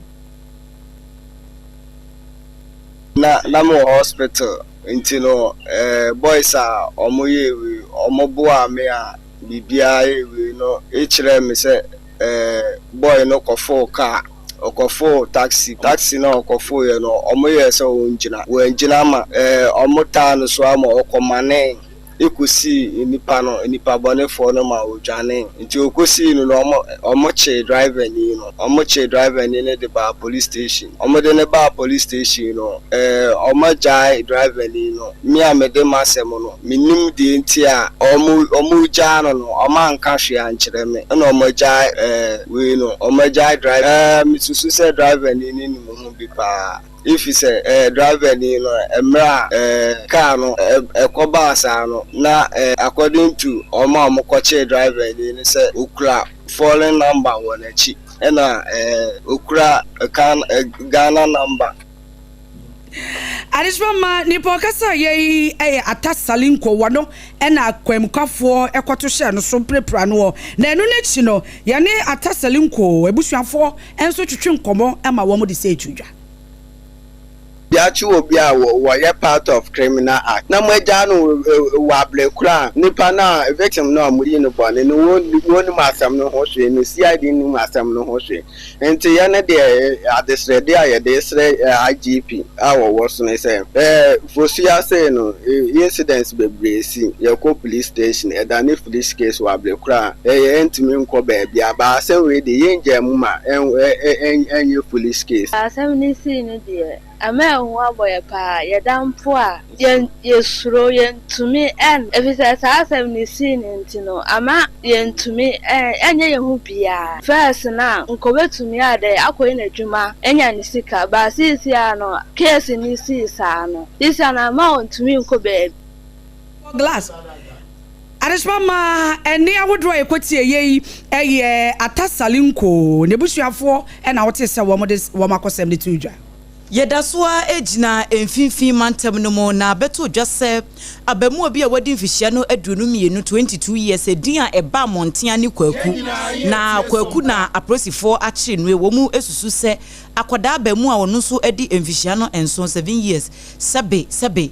Na na mowɔ hospital. Nti no eh boys a ɔmo yɛɛ wei ɔmo boaa me a biribiara yɛɛ wei no kyerɛɛ me sɛ eh boy no kɔfoo car, ɔkɔfoo taxi, taxi no a ɔkɔfooeɛ no ɔmo yɛɛ sɛ ɔngyina, wangyina ma eh ɔmo taa no so ara ma ɔkɔmanee. kosii nnipa no, nnipa bɔnefoɔ no ma wɔdwanee. Nti wɔkosii no no, wɔn, wɔkyee driverni no. Wɔkyee driverni no de baa police station. Wɔde no baa police station no, ɛɛ, wɔagyae driverni no. Me a mede m'asɛm no, mennim deɛ nti a wɔn, wɔregyaa no no, wɔanka hwee ankyerɛ me. Ɛna wɔagyae, ɛɛ, wei no, wɔagyae driver, ɛɛ, mesusu sɛ driverni no nim ho bi paa. Efisɛ ɛɛ driverni no mmerɛ a ɛɛ car no ɛkɔ baa saa no na ɛɛ according to wɔn a wɔn kɔkyee driverni no sɛ okura foreign number wɔ n'akyi ɛna ɛɛ okura Ghana number. Adesoa ma nipa ɔkasa yɛ yi yɛ Atta Salinko wɔ no na akwanmukafoɔ kɔto hyɛɛ no so pirapira noɔ. Na ɛno no akyi no yɛne Atta Salinko abusuafoɔ nso twetwe nkɔmmɔ ma wɔn de sei to dwa. Yɛakye obi a wɔyɛ part of criminal act na moagyaa no wɔ abrɛ koro a nipa no a victim no a moyi no bɔne no wɔnnim asɛm no ho hwee no CID nnim asɛm no ho hwee nti yɛne deɛ adesrɛdeɛ a yɛde srɛ IGP a wɔwɔ so ne sɛ Fosuya sei no incidents bebree si yɛkɔ police station ɛdane police case wɔ abrɛ koro a yɛntumi nkɔ baabiara but asɛm wei deɛ yɛngyaa mu ma ɛnyɛ foolish case. Asɛm no sii no deɛ, ɛma ɛho abɔ yɛn paa. Yɛda mpo a, yɛn yɛsuro, yɛntumi ɛn, efisɛ saa asɛm no sii no nti no, ama yɛntumi ɛn, ɛnyɛ yɛn ho biara. First no a, nka obetumi adɛn, akɔyɛ n'adwuma anya ne sika, but seesei ara no, case no sii saa no, seesei ara no ama ɔntumi nkɔ baabi. Glass. Adesoa ma ɛnne ahodoɔ a yɛkɔtieeɛ yi yɛ Atta Salinko n'abusuafoɔ na wotee sɛ wɔde wɔn akɔsɛm no too dwa. Yɛda so ara gyina mfinimfini mantam no mu na abɛtoo dwa sɛ abaamua bi a wadi mfehyia no 22, 22 years, edin a ɛba mmɔnten ara ne Kwaku. Na Kwaku na apolisifoɔ akyere no. Wɔn susu sɛ akwadaa abaamua a ɔno nso adi mfehyia no nson, 7 years, sɛbe sɛbe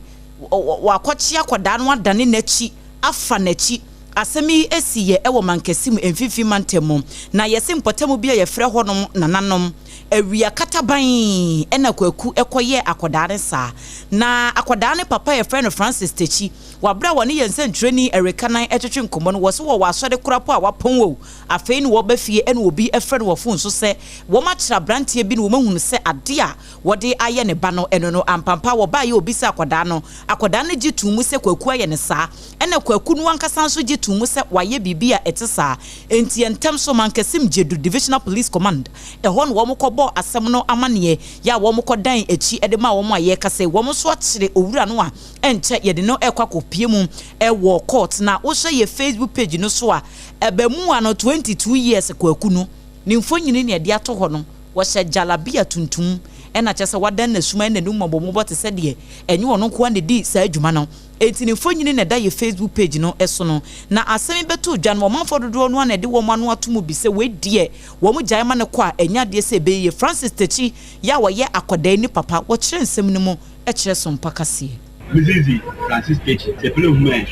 wakɔkye akwadaa no adane n'akyi afa n'akyi. Asɛm yi si yɛ wɔ Mankɛse mu Mfimfini Mantam mu, na yɛse mpɔtam bi a yɛfrɛ hɔnom Nananom. Awia kataban na Kwaku kɔyɛɛ akwadaa no saa. Na akwadaa no papa a yɛfrɛ no Francis Takyi, wɔ aberɛ a wɔne yɛn nsɛntwerɛni Eric Kanan twetwe nkɔmmɔ no, wɔse wɔwɔ asɔre koraa po a wapɔn o, afei na wɔba fie na obi frɛ no wɔ fon so sɛ wɔakyere aberanteɛ bi na wɔahunu sɛ adeɛ a wɔde ayɛ ne ba no, ɛno no ampampa wɔbaeɛ ɔbisaa akwadaa no, akwadaa no gye too mu sɛ Kwaku ayɛ no saa, ɛna Kwaku no ankasa nso gye too mu sɛ wayɛ biribi a ɛte saa, enti ntɛm so Mankasim Gyedu Divisional Police Command, ɛhɔ na wɔn kɔbɔɔ asɛm no amaneɛ, yɛ a wɔn kɔdan akyi de maa wɔn a yɛreka sɛ wɔn nso akyere owura no a ɛnkyɛ yɛde no rekɔ akɔpue mu wɔ court. Na wohwɛ yɛ Facebook page no so a, abamua no 22 years Kwaku no, ne mfonini na yɛde ato hɔ no, Wɔhyɛ jalabia tuntum na kyerɛ sɛ wadan n'asum ayɛ n'anim mmɔbɔmmɔbɔ te sɛ deɛ ɛnyɛ ɔno nko ara na ɛdi saa adwuma no. Enti ne mfonini na ɛda yɛn Facebook page no so no. Na asɛm yi bɛtoo dwa no, ɔmanfoɔ dodoɔ no ara na ɛde wɔn ano ato mu bi sɛ wei deɛ wɔgyae ma no kɔ a ɛnyɛ adeɛ sɛ ɛbɛyɛ yie. Francis Takyi yɛ a ɔyɛ akwadaa yi ne papa, wɔkyerɛ nsɛm no mu kyerɛ Sompa Kaseɛ. Me dzin dze Francis Takyi. Sɛ epɛ dɛ ihu me a,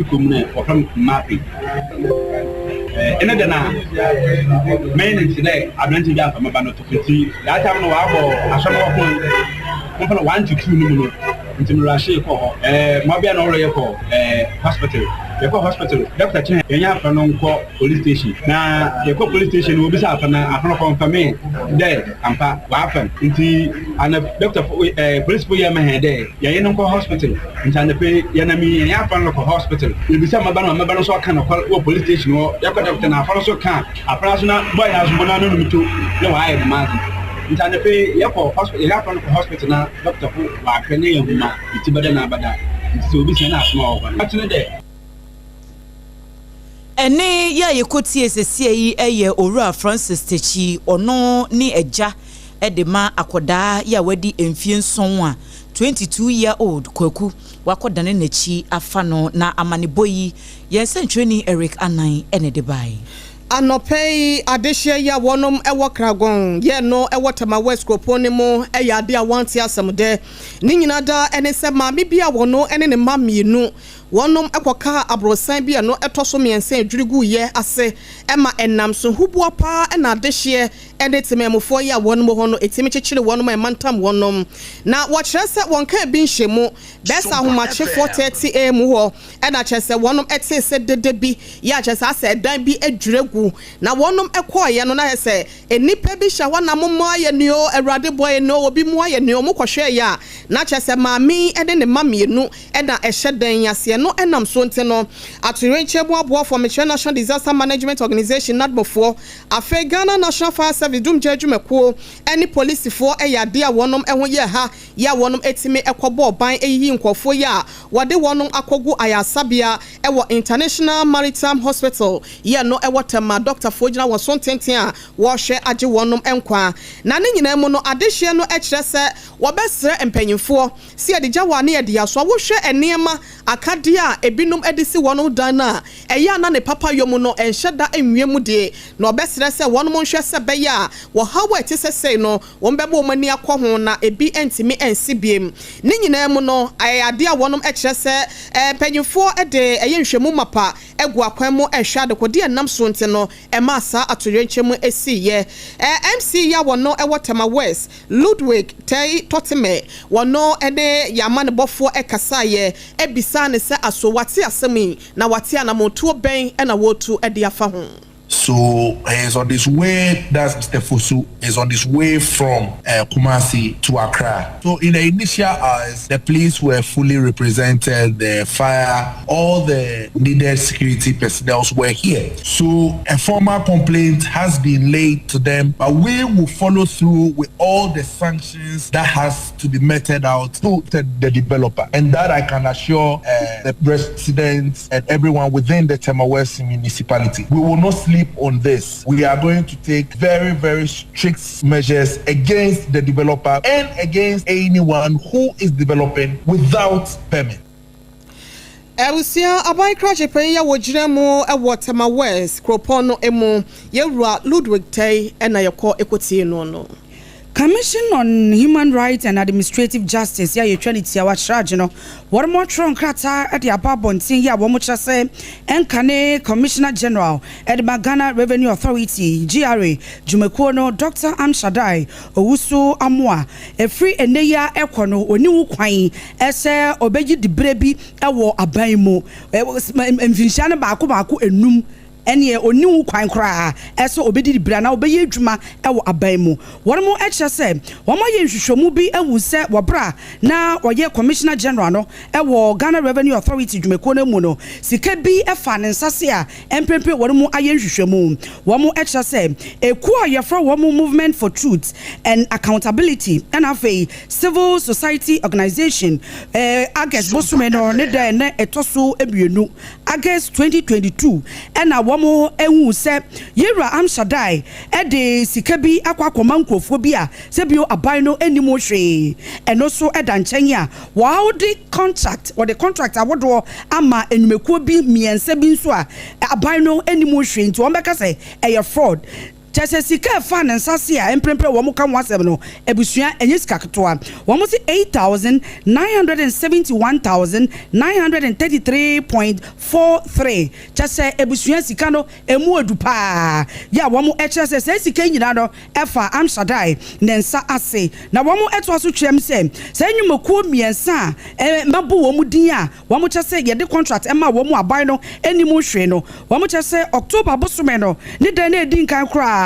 ekɔ mu na wɔfrɛ me Mape. Ndɛ da no a, mɛyɛ no tse dɛ aberantsɛ bi afa me ba no to ntsi that time no wɔabɔ asɔr no wɔpon wɔmfa no one to two no mu no ntsi me rushee kɔɔ hɔ. Ma ɔbea na ɔreyɛ kɔ hospital. Yɛkɔɔ hospital, doctor kyerɛɛ hɛn yɛnye afra no nkɔ police station. Na yɛkɔɔ police station no wobisaa afra no, afra no kɔnfɛmee dɛ ampa ɔafa no. Ntsi ana doctor fo police fo yɛɛ ma hɛn dɛ yɛnye no nkɔ hospital. Ntsi anapa yi yɛnam yi yɛnye afra no rokɔ hospital. Yebisa mbabaa no ma mbabaa no so ɔka nokwar wɔ police station hɔ. Yɛkɔ doctor na afra no so ka afra no so na boy no so mpo n'anonom to na ɔayɛ dɛm adze no. Ntsi anapa yi yɛkɔ hospital yɛnye afra no kɔ hospital na doctor fo wɔahwɛ na yehu ma ne tsir bɛda na abada. Ntsi sɛ obi sua na asɛm a ɔwɔ hɔ no ɔtse ne dɛ. Ɛnne yi a yɛkɔtiee seesei yi yɛ Owura Francis Takyi, ɔno ne agya de ma akwadaa yi a wadi mfeɛ nson a, 22 year old, Kwaku, wakɔdane n'akyi afa no, na amanebɔ yi, yɛn sɛntwerɛni Eric Anan na ɛde baeɛ. Anɔpa yi, adehyeɛ yi a wɔnom wɔ Kragɔn yɛ no wɔ Tema West kuropɔn no mu yɛ adeɛ a wɔante asɛm dɛ. Ne nyinaa daa ne sɛ maame bi a wɔno ne ne mma mmienu wɔnom kɔkaa aborosan bi a ɛno ɛtɔ so mmiɛnsa a ɛdwiri guiɛ ase ma ɛnam so huboa paa na adehyeɛ ne temanmufoɔ yi a wɔnom wɔ hɔ no ɛtumi kyekyere wɔnom a ɛmantam wɔnom. Na wɔkyerɛ sɛ wɔnkaa bi nhyɛ mu bɛyɛ sɛ ahomakye 4:30 am hɔ Ɛna kyerɛ sɛ wɔnom tee sɛ dede bi yɛ a kyerɛ sɛ asɛ ɛdan bi adwiri agu na wɔnom kɔeɛ no na ayɛ sɛ nnipa bi hyɛ hɔ na mommoa yɛn oo Awurade boa yɛn oo obi mmoa yɛn oo wɔkɔhwɛeɛ a na kyerɛ sɛ maame yi ne ne mma mmienu na ɛhyɛ dan yi ase ɛno ɛnam so nti no atoyerɛnkyɛm mu aboafoɔ mekyerɛ National Disaster Management Organization NADMO foɔ afei Ghana National Fire Service dumgya adwumakuo ne polisifoɔ yɛ adeɛ a wɔnom ho yɛ ha yi a wɔnom atumi kɔbɔɔ ban ayiyi nkorɔfoɔ yi a wɔde wɔnom akɔgu ayarsabea wɔ International Maritime Hospital yɛ no wɔ Tema dɔktafoɔ gyina wɔn so ntenten a wɔrehwɛ agye wɔnom nkwa. Na ne nyinaa mu no adehyeɛ no kyerɛ sɛ wɔbɛsrɛ mpanyinfoɔ sɛ yɛde gya wɔ a ne yɛde asoa. Wohwɛ nneɛma akadeɛ a ebinom de si wɔnom dan no a ɛyɛ a na ne papayɔ mu no ɛnhyɛ da nwie mu deɛ na wɔbɛsrɛ sɛ wɔnom nhwɛ sɛ ɛbɛyɛ a wɔhaw a ɛte sɛ sei no Wɔbɛma wɔn ani akɔ ho na ebi ntumi nsi bio. Ne nyinaa mu no, ɛyɛ adeɛ a wɔnom kyerɛ sɛ mpanyinfoɔ de ɛyɛ nhwɛmu mapa agu akwan mu rehwɛ adekodeɛ a ɛnam so nti no ɛmaa saa atoyerɛnkyɛm siiɛ. MC yi a wɔno wɔ Tema West, Ludwig Tei Totime, wɔno ne yɛn amanebɔfoɔ kasaeɛ bisaa no sɛ aso wate asɛm yi na wate anamontuo bɛn na wɔretu de afa ho. So he is on his way, that's Mr. Fosu, is on his way from uh, Kumasi to Accra. So in the initial hours, the police were fully represented, the fire, all the needed security personnel were here. So a formal complaint has been laid to them, but we will follow through with all the sanctions that has to be meted out to the, the developer. And that I can assure uh, the residents and everyone within the Tema West municipality. We will not sleep on this. We are going to take very, very strict measures against the developer and against anyone who is developing without permit. Abusua aban krakye panyin a wɔgyina mu wɔ Tema West kuropɔn no mu, Yɛwura Ludwig Tei na yɛkɔ kɔtie no no. Commission on Human Rights and Administrative Justice yi a yɛtwa no tiawa CHRAJ no, wɔatwerɛ nkrataa de aba abɔnten yi a wɔkyerɛ sɛ ɛnkane Commissioner General de ma Ghana Revenue Authority, GRA, dwumakuo no, Dɔkta Amshadai Owusu Amoah, ɛfiri ɛnnɛ yi ara rekɔ no ɔnni ho kwan sɛ ɔbɛgye diberɛ bi wɔ aban mu mfinhyia no baako baako nnum. Ɛnneɛ ɔnni ho kwan koraa sɛ ɔbɛdi diberɛ anaa ɔbɛyɛ adwuma wɔ aban mu. Wɔkyerɛ sɛ wɔayɛ nhwehwɛmu bi ahu sɛ wɔ berɛ a na ɔyɛ Commissioner General no wɔ Ghana Revenue Authority dwumakuo no mu no, sika bi faa ne nsa se a mprempren wɔn ayɛ nhwehwɛmu. Wɔkyerɛ sɛ ekuo a wɔfrɛ wɔn Movement for Truth and Accountability ɛna afei Civil Society Organisation August bosome no ne da a na ɛtɔ so mmienu, August 2022, ɛna wɔhuu sɛ Yewura Amshadai de sika bi akɔ akɔma nkurɔfoɔ bi a sɛbio aban no nnim ho hwee. Ɛno nso da nkyɛn a wɔde contract wɔde contract ahodoɔ ama nnwumakuo bi mmiɛnsa bi nso a aban no nnim ho hwee nti wɔbɛka sɛ ɛyɛ fraud. Kyerɛ sɛ sika a ɛfaa ne nsa ase a mprempren wɔka ho asɛm no, abusua, ɛnyɛ sika ketewa. Wɔse 8,971,933.43. Kyerɛ sɛ abusua, sika no, ɛmu ɔdu paa. Yɛ a wɔkyerɛ sɛ saa sika yi nyinaa no faa Amshadai ne nsa ase. Na wɔtoa so kyerɛm sɛ saa nnwumakuo mmiɛnsa a mabɔ wɔn din a wɔkyerɛ sɛ yɛde contract maa wɔn a aban no nnim ho hwee no, Wɔkyerɛ sɛ October bosome no ne da no a ɛdi nkan koraa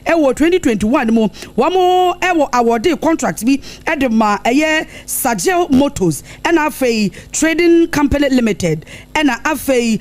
wɔ 2021 mu, wɔn wɔ awɔdee contract bi de ma ɛyɛ Sajil Motors ɛna afei Trading Company Limited ɛna afei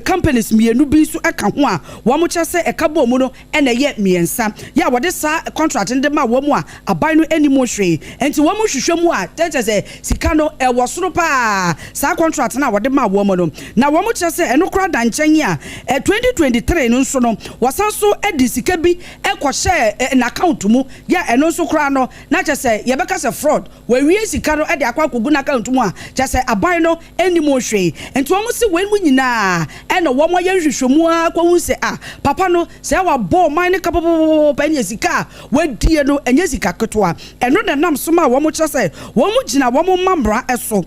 companies mmienu bi nso ka ho a wɔkyerɛ sɛ ɛka bɔɔ mu no na ɛyɛ mmiɛnsa yɛ a wɔde saa contract no de maa wɔn a aban no nnim ho hwee nti wɔn hwehwɛ mu a kyerɛ sɛ sika no ɛwɔ soro paa saa contract no a wɔde maa wɔn no na wɔn kyerɛ sɛ ɛno koraa da nkyɛn a 2023 no nso no wɔsan so de sika bi bi kɔhyɛɛ n'account mu, yɛ ɛno nso koraa no na kyerɛ sɛ yɛbɛka sɛ fraud, wawie sika no de akɔ akɔgu n'account mu a kyerɛ sɛ aban no nnim ho hwee. Nti wɔn se wei mu nyinaa ɛna wɔn ayɛ nhwehwɛmu ara kɔhu sɛ ah papa no sɛ wabɔ ɔman no ka papapapapa ɛneɛ sika a wadie no ɛnyɛ sika ketewa. Ɛno na ɛnam so ma wɔn kyerɛ sɛ wɔn gyina wɔn mma mmara so,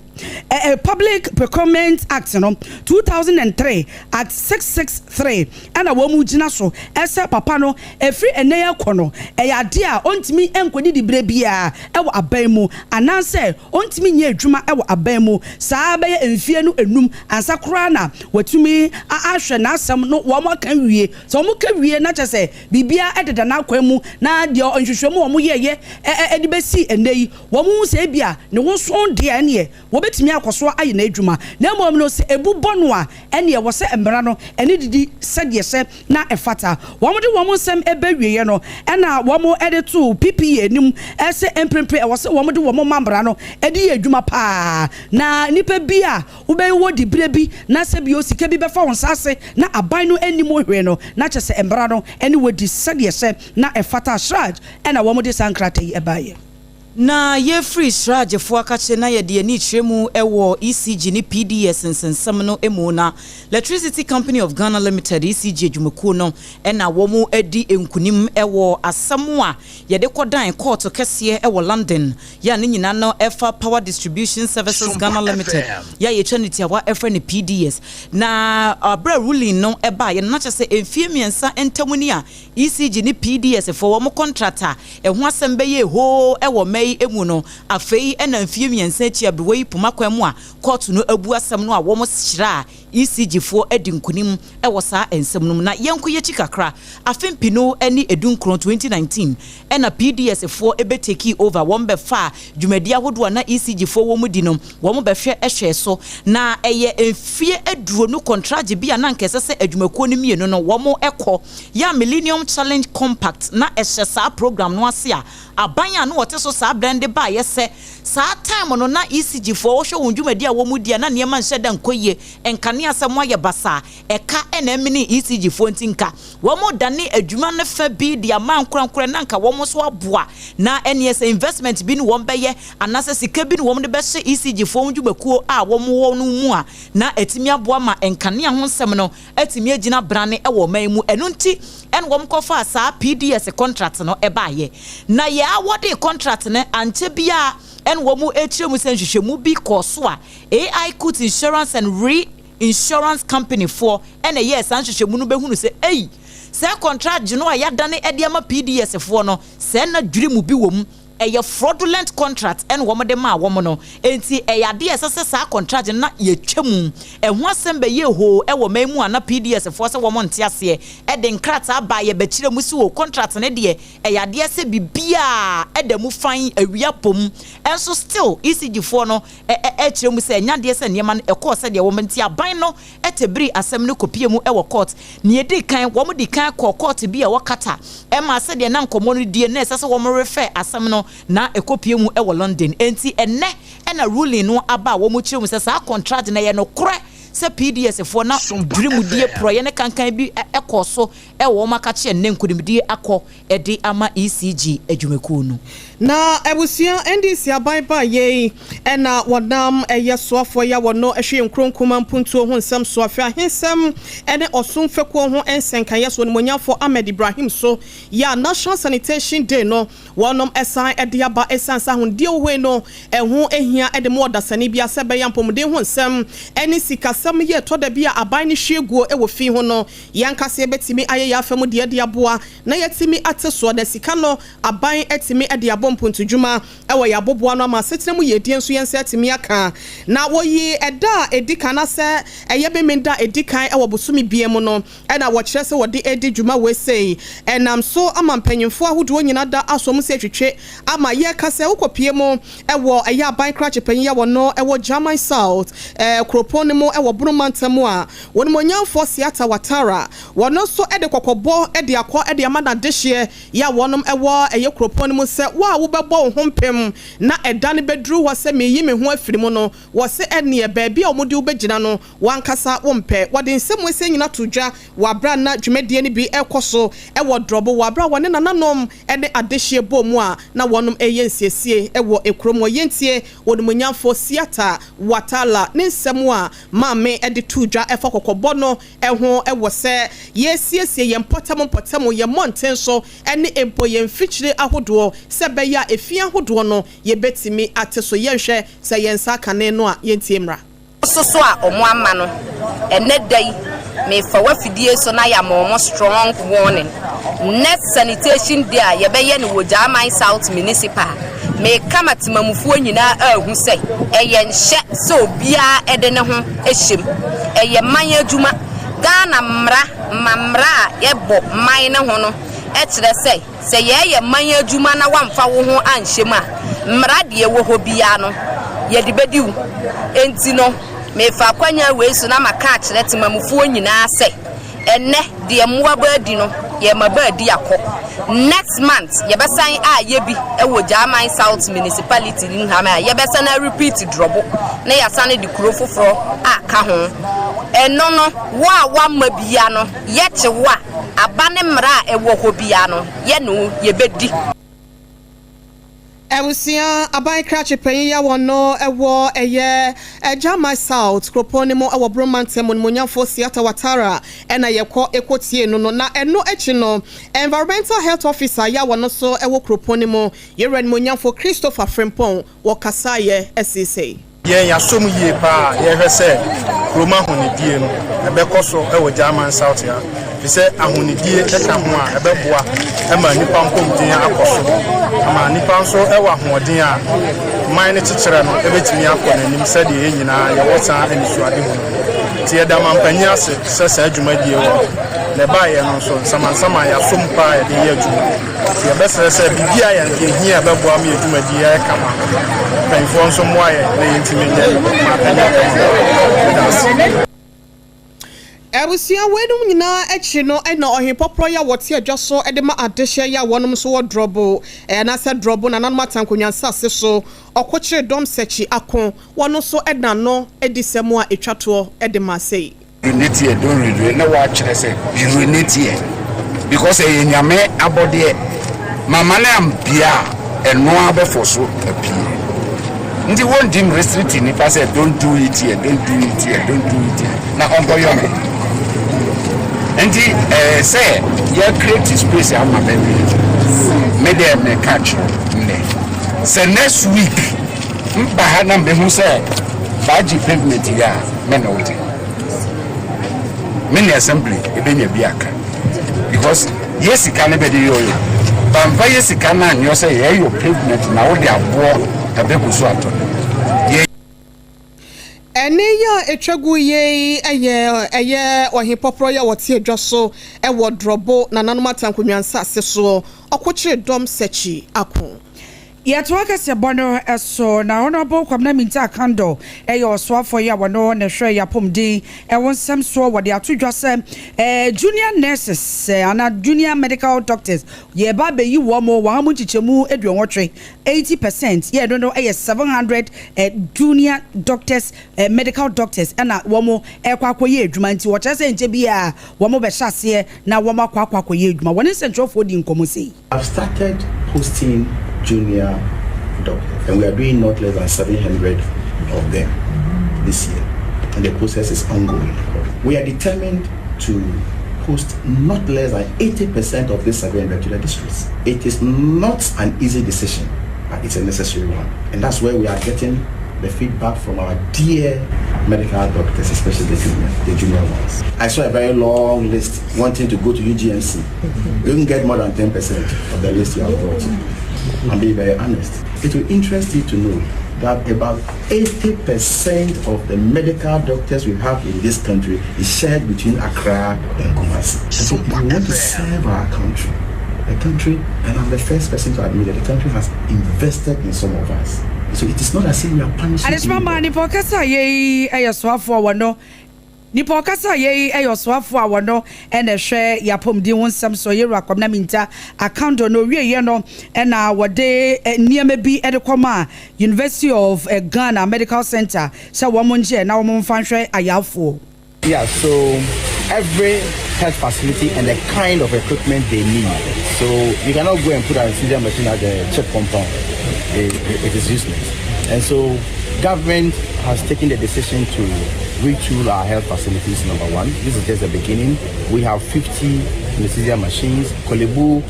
Public Procurement Act no, 2003, Act 663, ɛna wɔn gyina so sɛ papa no ɛfiri ɛnnɛ yi rekɔ no ɛyɛ adeɛ a ɔntumi nkɔdidi berɛ biara wɔ aban mu anaasɛ ɔntumi nyɛ adwuma wɔ aban mu saa bɛyɛ mfeɛ no nnum ansa koraa na watumi ahwɛ n'asɛm no wɔn aka wie. Sɛ wɔn ka wie na kyerɛ sɛ biribiara deda n'akwan mu na deɛ nhwehwɛmu a wɔn yɛeɛ de bɛsi ɛnnɛ yi wɔn hu sɛ ebia ne ho so deɛ ɛneɛ wɔbɛtumi akɔ so ayɛ n'adwuma, na mmom no, sɛ ebu bɔ no a, ɛnneɛ ɛwɔ sɛ mmara no ne didi sɛdeɛ ɛsɛ na ɛfata. Wɔde wɔn nsɛm ba awieeɛ no, ɛna wɔde too PPA anim sɛ mprempren ɛwɔ sɛ wɔde wɔn mma mmara no de yɛ adwuma pa ara, na nnipa bi a wobɛwɔ diberɛ bi na sɛ bio sika bi bɛfa wo nsa ase na aban no nnim wo hwee no, na kyerɛ sɛ mmara no ne wo adi sɛdeɛ ɛsɛ na ɛfata. Shraj na wɔde saa nkrataa yi baeɛ. Na yɛfiri sraagyefoɔ akakye na yɛde ani rekyerɛ mu wɔ ECG ne PDS nsɛnsɛm no mu. Na Electricity Company of Ghana Limited, ECG adwumakuo no na wɔn adi nkunim wɔ asɛm a yɛde kɔdan kɔɔto kɛseɛ wɔ London yɛ a ne nyinaa no ɛfa Power Distribution Services Ghana Limited yɛ a yɛtwa no tiawa ɛfrɛ no PDS. Na berɛ a ruling no baeɛ no na kyerɛ sɛ mfie mmiɛnsa ntam ni a ECG ne PDS foɔ wɔn kɔntrat a ɛho asɛm bɛyɛɛ hoo wɔ mma yi mu no, afei na mfeɛ mmiɛnsa akyi aberewa yi poma kwan mu a kɔɔto no abu asɛm no a wɔn hyeraa ECG foɔ adi nkunim wɔ saa nsɛm no mu. Na yɛnkɔ yɛakyi kakra, afe mpenu ne edunkron, 2019, ɛna PDS foɔ bɛ takii over, wɔn bɛfaa dwumadie ahodoɔ a na ECG foɔ wɔ mu di no, wɔn bɛhwɛ hwɛɛ so. Na ɛyɛ mfeɛ aduonu kɔntragye bi a na anka ɛsɛ sɛ adwumakuo no mmienu no wɔn kɔ yɛ a Millennium Challenge Compact na ɛhyɛ saa program no ase a aban a na wɔte so saa berɛ no de baeɛ sɛ saa time no na ECG foɔ wɔhwɛ wɔn dwumadi a wɔn di a na nneɛma nhyɛ da nkɔ yie, nkanea sɛ moayɛ basaa, ɛka na ɛmenee ECG foɔ nti nka wɔn dane adwuma no fa bi de ama ankorankorɛ na nka wɔn nso aboa na ɛneɛ sɛ investment bi ne wɔn bɛyɛ anaasɛ sika bi ne wɔn de bɛhyɛ ECG foɔ dwumakuo a wɔn wɔ no mu a na atumi aboa ma nkanea ho nsɛm no atumi agyina brane wɔ ɔman yi mu. Ɛno nti na wɔn kɔfaa saa PDS contract no baeɛ. Na yɛ awɔdee contract no ankyɛ biara na wɔn rekyerɛ mu sɛ nhwehwɛmu bi kɔɔ so a AI Coutts Insurance and Re Insurance Company foɔ na ɛyɛɛ saa nhwehwɛmu no bɛhunu sɛ ei, saa contract no a yɛadane de ama PDS foɔ no, sɛɛ na dwiri mu bi wɔ mu. Ɛyɛ fraudulent contract na wɔn de maa wɔn no, enti ɛyɛ adeɛ a ɛsɛ sɛ saa contract no na yɛtwa mu. Ɛho asɛm bɛyɛɛ hoo wɔ man mu a na PDS foɔ sɛ wɔn nte aseɛ de nkrataa baeɛ bɛkyerɛ mu sɛ o contract no deɛ ɛyɛ adeɛ sɛ biribiara da mu fann awia bɔ mu nso still ECG foɔ no ɛkyerɛ mu sɛ ɛnyɛ adeɛ sɛ nneɛma no ɛkɔɔ sɛdeɛ wɔn nti aban no tɛbirii asɛm no kɔpie mu wɔ court. Nea ɛdi kan, wɔn di kan kɔɔ court bi a ɛwɔ Qatar ɛmaa sɛdeɛ na nkɔmmɔ no die no na ɛsɛ sɛ wɔn refer asɛm no na ɛkɔpie mu wɔ London. Enti ɛnnɛ na ruling no aba a wɔn kyerɛ mu sɛ saa contract no ɛyɛ nokorɛ sɛ PDS foɔ na dwirimudie, porɔeɛ ne kankan bi kɔɔ so wɔ wɔn akakye ɛnnɛ nkunimdie akɔ de ama ECG adwumakuo no. Na abusua NDC aban baeɛ yi na wɔnam ɛyɛ soafoɔ yi a wɔno hwɛ yɛn nkuro nkumaa mpuntuo ho nsɛm so, afei ahensɛm ne ɔsom fekuo ho nsɛnkaeɛ so Onimuonyamfoɔ Ahmed Ibrahim so yɛ a National Sanitation Day no wɔnom san de aba ɛsiane sɛ ahonidie hohoe no ɛho hia de ma ɔdasani biara sɛ ɛbɛyɛ apɔmuden ho nsɛm ne sikasɛm yɛ ɛtɔ da bi a aban no hwie guo wɔ fi ho no yɛn ankasa yɛbɛtumi ayɛ yɛn afa mu deɛ de aboa na yɛatumi ate soɔ, na sika no aban atumi de abɔ mpuntudwuma wɔ yɛn aboboa ano ama asetena mu yiedie nso yɛn nsa atumi aka. Na wɔyii ɛda a ɛdi kan anaasɛ ɛyɛ Memenda a ɛdi kan wɔ bosome biara mu no na wɔkyerɛ sɛ wɔde redi dwuma wei sei. Ɛnam so ama mpanyimfoɔ ahodoɔ nyina da asɔ mu sɛ twitwe ama yɛreka sɛ wokɔpue mu wɔ ɛyɛ aban krakye panyin a wɔno wɔ German South kuropɔn no mu wɔ. wɔ Bono mantam a, Onimuonyamfoɔ Siata Watara, wɔno nso de kɔkɔbɔ de akɔ de ama n'adehyeɛ yɛ a wɔnom wɔ ɛyɛ kuropɔn no mu sɛ, Wo a wobɛbɔ wo ho mpem na ɛda no bɛduru hɔ sɛ mereyi me ho afiri mu no, wɔse ɛneɛ baabi a wɔde wo bɛgyina no w'ankasa wompɛ. Wɔde nsɛm wei sei nyina too dwa wɔ aberɛ a na dwumadie no bi rekɔ so wɔ Drɔbo wɔ aberɛ a wɔne nananom ne adehyeɛ bɔɔ mu a na wɔnom reyɛ nsiesie wɔ kurom hɔ. Yɛntie Onimuonyamfoɔ Siata Watala ne nsɛm a Maame de too dwa ɛfa kɔkɔbɔ no ho wɔ sɛ yɛresiesie yɛn mpɔtam mpɔtam, yɛn mmɔnten so ne mpo yɛn mfikyire ahodoɔ sɛ ɛbɛyɛ a efi ahodoɔ no yɛbɛtumi ate so. Yɛnhwɛ sɛ yɛn nsa aka ne no a, yɛntie mmra. Nso so a ɔmo ama no ɛnɛ da yi mefa w'afidie so na yama ɔmo strong warning next sanitation day a yɛbɛyɛ no wɔ Gyaman South Municipal meka ma temamufoɔ nyinaa ahu sɛ ɛyɛ nhyɛ sɛ obiara de ne ho hyɛ mu ɛyɛ man adwuma Ghana mmara ma mmara a ɛbɔ man no ho no kyerɛ sɛ Sɛ yɛreyɛ man adwuma na woamfa wo ho anhyɛ mu a, mmara deɛ ɛwɔ hɔ biara no, yɛde bɛdi wo. Enti no, merefa akwannya wei so na maka akyerɛ temamufoɔ nyinaa sɛ, ɛnnɛ, deɛ mmoa ba adi no, yɛrema ba adi akɔ. Next month, yɛbɛsan ayɛ bi wɔ Gyaman South Municipality no ha a yɛbɛsan a repeat drɔbo na yɛasane de kuro foforɔ aka ho. Ɛno no, wo a woamma biara no, Yɛkye wo a, aba ne mmara a ɛwɔ hɔ biara no, yɛne wo yɛbɛdi. Abusua aban krakye panyin yi a wɔno wɔ ɛyɛ Gyamai South kuropɔn no mu wɔ Brong mantam mu Onimuonyamfoɔ Siata Watara na yɛkɔ kɔ tiee no no na ɛno akyi no Environmental Health Officer yi a wɔno nso wɔ kuropɔn no mu Yɛwura Onimuonyamfoɔ Christopher Frimpong wɔkasaeɛ seesei. Yɛn yɛasɔ mu yie paa a yɛhwɛ sɛ kurom ahonidie no ɛbɛkɔ so wɔ German South ha firi sɛ ahonidie ka ho a ɛbɛboa ma nnipa mpɔmuden akɔ so ama nnipa nso wɔ ahoɔden a man no kyekyerɛ no ɛbɛtumi akɔ n'anim sɛdeɛ yɛn nyinaa yɛwɔ saa anisoadehu no. Nti yɛda mampanyin ase sɛ saa dwumadie wɔ na ɛbaeɛ no nso nsamansama yɛasɔ mu paa yɛde yɛ adwuma. Nti yɛbɛsrɛ sɛ biribi a yɛhia a ɛbɛboa ma yɛn dwumadi yi ayɛ kama no, mpanyinfoɔ nso mmoa yɛn na yɛntumi nyɛ ma ɛnyɛ kama. Meda ase. Abusua weinom nyinaa akyi no na ɔhempɔporɔ yi a wɔte adwa so de ma adehyeɛ yi a wɔnom nso wɔ drɔbo anaasɛ drɔbo nananom atankonwa nsase so ɔkokyere dɔm sɛkyi ako wɔn nso da no adisɛm a ɛtwa toɔ de ma sei. Urinate here, don't urinate na wakyerɛ sɛ urinate here because ɛyɛ Nyame abɔdeɛ mama no ampie a ɛno ara bɛfɔ so apue nti wɔntim restrict nipa sɛ don't do it here, don't do it here, don't do it here na ɔnkɔyɔ no nti ɛɛ sɛ yɛ create space ama bɛbi me deɛ meka kyerɛ nnɛ sɛ next week mba ha na mehu sɛ baagye pavement yi a me ne wote me ne assembly ebenya bi aka because yɛ sika no bɛde yɛ ɔyɛ bamfa yɛ sika no anyɛ sɛ yɛyɔ pavement na wode aboɔ ɛbɛgu so atɔ yɛ. Ɛnne yi a ɛtwa gu yei yɛ ɛyɛ ɔhempɔporɔ yi a ɔte adwa so wɔ Drɔbo nananom Atankonwa nsase soɔ, ɔkokyere dɔm sɛkyi ako. Yɛtoa kaseɛbɔ no so na Honourable Kwabena Mintah Akandoh yɛ ɔsoafoɔ yi a wɔno na ɛhwɛ y'apɔmuden ho nsɛm soɔ. Wɔde ato dwa sɛ junior nurses anaa junior medical doctors yɛreba abɛyi wɔn wɔn mu nkyekyɛmu aduɔnwɔtwe, 80%, yɛ ɛno no yɛ 700 junior doctors, medical doctors ɛna wɔn ɛrekɔ akɔyɛ adwuma nti wɔkyerɛ sɛ nkyɛ biara wɔn bɛhyɛ aseɛ na wɔn akɔ akɔ akɔyɛ adwuma. Wɔne nsɛntwerɛfoɔ di nkɔmmɔ sei. I've started posting junior doctors and we are doing not less than 700 of them this year and the process is ongoing. We are determined to post not less than 80% of this 700 to the districts. It is not an easy decision, but it's a necessary one. And that's where we are getting the feedback from our dear medical doctors, especially the junior, the junior ones. I saw a very long list wanting to go to UGMC. You can get more than 10% of the list you have brought. I'm being very honest. It will interest you to know that about 80% of the medical doctors we have in this country is shared between Accra and Kumasi. And so if we want to serve our country, the country, and I'm the first person to admit that the country has invested in some of us. So it is not as if we are punishing Adesima maa anybody. nipa ɔkasa yei yɛ soafoɔ wɔ no. Nipa ɔkasa yɛ yi yɛ ɔsoafoɔ a wɔno na ɛhwɛ yɛn apɔmuden ho nsɛm so, Yewura Kwabena Mintah Akandoh, na ɔwieeɛ no na wɔde nneɛma bi de kɔmaa University of Ghana Medical Centre sɛ wɔn ngye na wɔn mfa nhwɛ ayarefoɔ. Yeah, so every health facility and the kind of equipment they need. So you cannot go and put an anesthesia machine at the CHPS compound. It is useless. And so government has taken the decision to retool our health facilities, number one. This is just the beginning. We have 50 anesthesia machines. Korle Bu,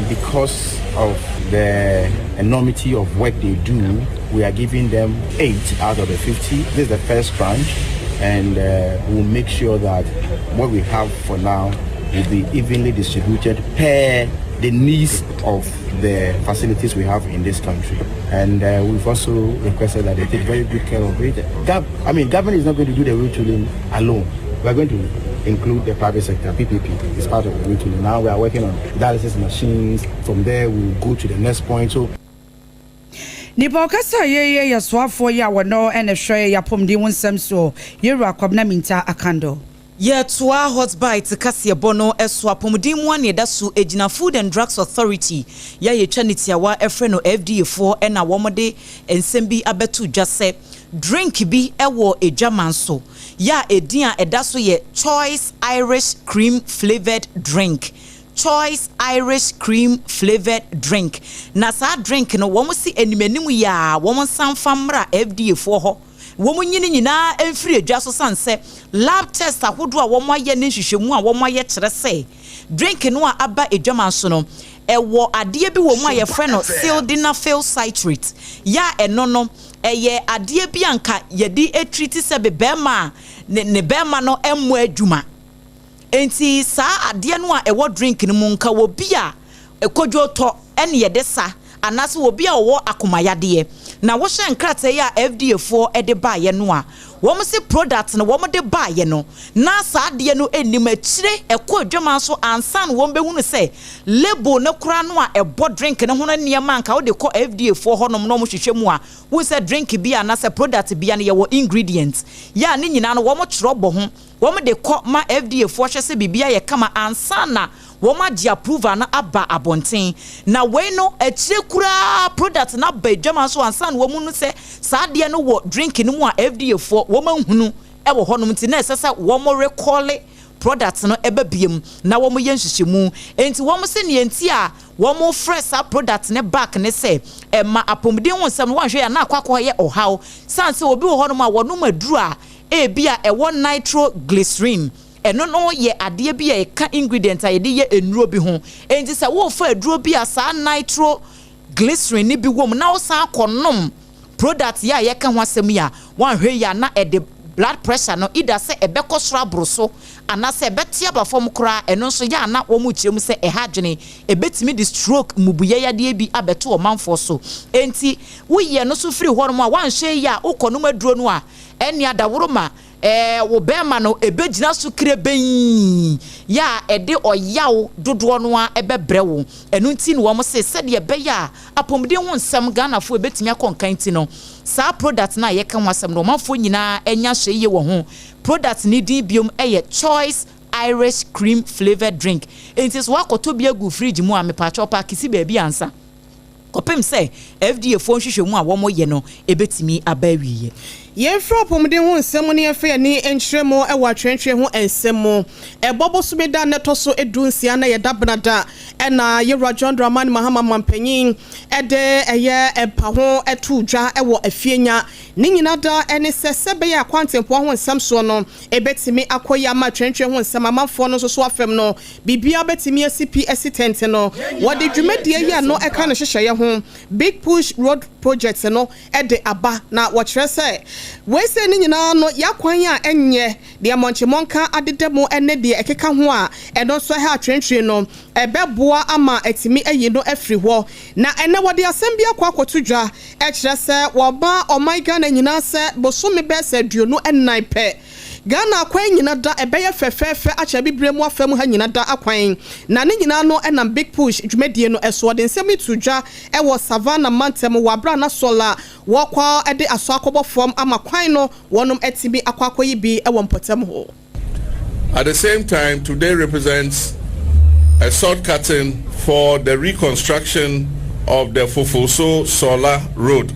because of the enormity of work they do, we are giving them 8 out of the 50. This is the first tranche, and we'll make sure that what we have for now will be evenly distributed per the needs of the facilities we have in this country. And we've also requested that they take very good care of it. I mean, government is not going to do the retooling alone. We are going to include the private sector. PPP is part of the retooling. Now we are working on dialysis machines. From there, we'll go to the next point. So Nipa ɔkasa yɛyɛ yɛ soafoɔ yi a wɔno ɛna hwɛ yɛ apɔmuden ho nsɛm soɔ, Yɛwura Kwabena Mintah Akandoh. Yɛtoa Hot Bite kaseɛbɔ no so. Apɔmuden mu a ne ɛda so gyina Food and Drugs Authority yɛ a yɛtwa ne tiawa ɛfrɛ no FDA foɔ, ɛna wɔde nsɛm bi abɛto dwa sɛ drink bi ɛwɔ edwaman so yɛ a edin a ɛda so yɛ Choice Irish Cream Flavoured Drink, Choice Irish Cream Flavoured Drink. Na saa drink no, wɔn si anim anim yɛ a wɔn nsa nfa mmra FDA foɔ hɔ, wɔn nyini nyinaa mfiri adwa so, san sɛ lab test ahodoɔ a wɔn ayɛ ne nhwehwɛmu a wɔn ayɛ kyerɛ sɛ drink no a aba adwaman so no, ɛwɔ adeɛ bi wɔ mu a yɛfrɛ no sildenafil citrate, yɛ a ɛno no ɛyɛ adeɛ bi a nka yɛde etreat sɛ bɛrima a ne bɛrima no mmɔ adwuma. Nti saa adeɛ no a ɛwɔ drink no mu, nka wɔ bi a ɛkodwo tɔ ɛne yɛde sa, anaasɛ obi a ɔwɔ akomayadeɛ. Na wohyɛ nkrataa yi a FDA foɔ de baeɛ no a, wɔn si product no wɔn de baeɛ no na saa adeɛ no anim akyire ɛkɔ adwama so ansa na wɔn bɛhunu sɛ label no koraa no a ɛbɔ drink no ho no, nneɛma nka wɔde kɔ FDA foɔ hɔnom na wɔn hwehwɛ mu a, wɔn sɛ drink bi anaasɛ product bi a no yɛwɔ ingredients yɛ a ne nyinaa no wɔn twerɛ bɔ ho, wɔn de kɔ ma FDA foɔ hwɛ sɛ biribi ayɛ kama ansa na wɔn agye approval no aba abɔnten. Na wei no akyire koraa product no aba adwama so ansa na wɔn no sɛ saa adeɛ no wɔ drink no mu a FDA foɔ wɔn ahunu ɛwɔ hɔnom. Nti na ɛsɛ sɛ wɔn recall product no ɛba biem na wɔn yɛ nhyehyɛmu. Nti wɔn sɛ nea nti a wɔn frɛ saa product ne back ne sɛ ɛma apɔmuden ho nsɛm no, wɔn ahwɛ yɛ na akɔ yɛ ɔhaw, san sɛ obi wɔ hɔnom a wɔnom aduru a ebi a ɛwɔ nitroglycerin. Ɛno no yɛ adeɛ bi a ɛka ingredient a yɛde yɛ nnuro bi ho. Nti sɛ wɔrefa aduro bi a saa nitroglycerin ne bi wɔ mu na wɔsan akɔnom product yɛ a yɛka ho asɛm yi a, wɔanhwɛ yi a na ɛde blood pressure no ida sɛ ɛbɛkɔ soro aboro so anaasɛ ɛbɛte aba fam koraa. Ɛno nso yɛ ana wɔn mu kyerɛ mu sɛ ɛha adwene, ɛbɛtumi de stroke mmubuyɛ yadeɛ bi abɛto ɔmanfoɔ so. Enti woyɛ no so firi hɔnom a, wɔanhwɛ yi a wokɔ nom aduro no a, ɛne adaworo ma wo bɛrima no ɛbɛgyina so kire bɛn yɛ a ɛde ɔyaw dodoɔ no a ɛbɛbrɛ wo. Ɛno nti na wɔn se sɛdeɛ ɛbɛyɛ a apɔmuden ho nsɛm Ghanafoɔ ɛbɛtumi akɔ nkan ti no, saa product no a yɛka ho asɛm no, ɔmanfoɔ nyinaa anya hyɛ yie wɔ ho. Product ne din biom ɛyɛ Choice Irish Cream Flavoured Drink. Nti so wakɔtɔ bi agu fridge mu a, mepaakyɛw, paaki si baabi ansa kɔpem sɛ FDA foɔ nhwehwɛmu a wɔn yɛ no ebɛtumi aba awieɛ. Yɛmfrɛ apɔmuden ho nsɛm no, yɛmfa yɛni nkyerɛ mu wɔ atwerɛntwerɛ ho nsɛm mu. Ɛbɔ bosome da ne tɔ so 16 na yɛda benada ɛna yɛwura John Dramani Mahama mampanyin ɛde ɛyɛ ɛpa ho ɛto dwa ɛwɔ Afienya. Ne nyina da ɛne sɛ bɛyɛ akwantempɔn ho nsɛm soɔ no ɛbɛtumi akɔ yi ama atwerɛntwerɛ ho nsɛm amanfoɔ no nso so afɛm no biribiara bɛtumi asi pi asi tɛnte no, wɔde dwumadie yi a no ɛka ne hyehyɛeɛ ho Big Push Road Project no ɛde aba. Na wɔkyerɛ sɛ weisei ne nyinaa no yɛakwan a ɛnyɛ deɛ mmɔnkyemɔnka adeda mu ne deɛ ɛkeka ho a ɛno nso ɛha atwentwene no, ɛbɛboa ama atumi ayi no afiri hɔ. Na ɛnɛ wɔde asɛm bi akɔ akɔto dwa ɛkyerɛ sɛ wɔba ɔman Ghana nyinaa sɛ bosome bɛɛ sɛ 24 pɛ, Ghana akwan nyina da ɛbɛyɛ fɛfɛɛfɛ akyɛ bibire mu afa mu ha nyina da akwan. Na ne nyinaa no ɛnam Big Push dwumadie no ɛso. Ɔde nsɛm yi to dwa ɛwɔ Savannah mantam wɔ abera na sɔla wɔkɔ ɛde asɔ akɔbɔ fam ama kwan no wɔnom atumi akɔ akɔyi bi ɛwɔ mpɔtam hɔ. At the same time, today represents a sod cutting for the reconstruction of the Fufulso Sawla Road.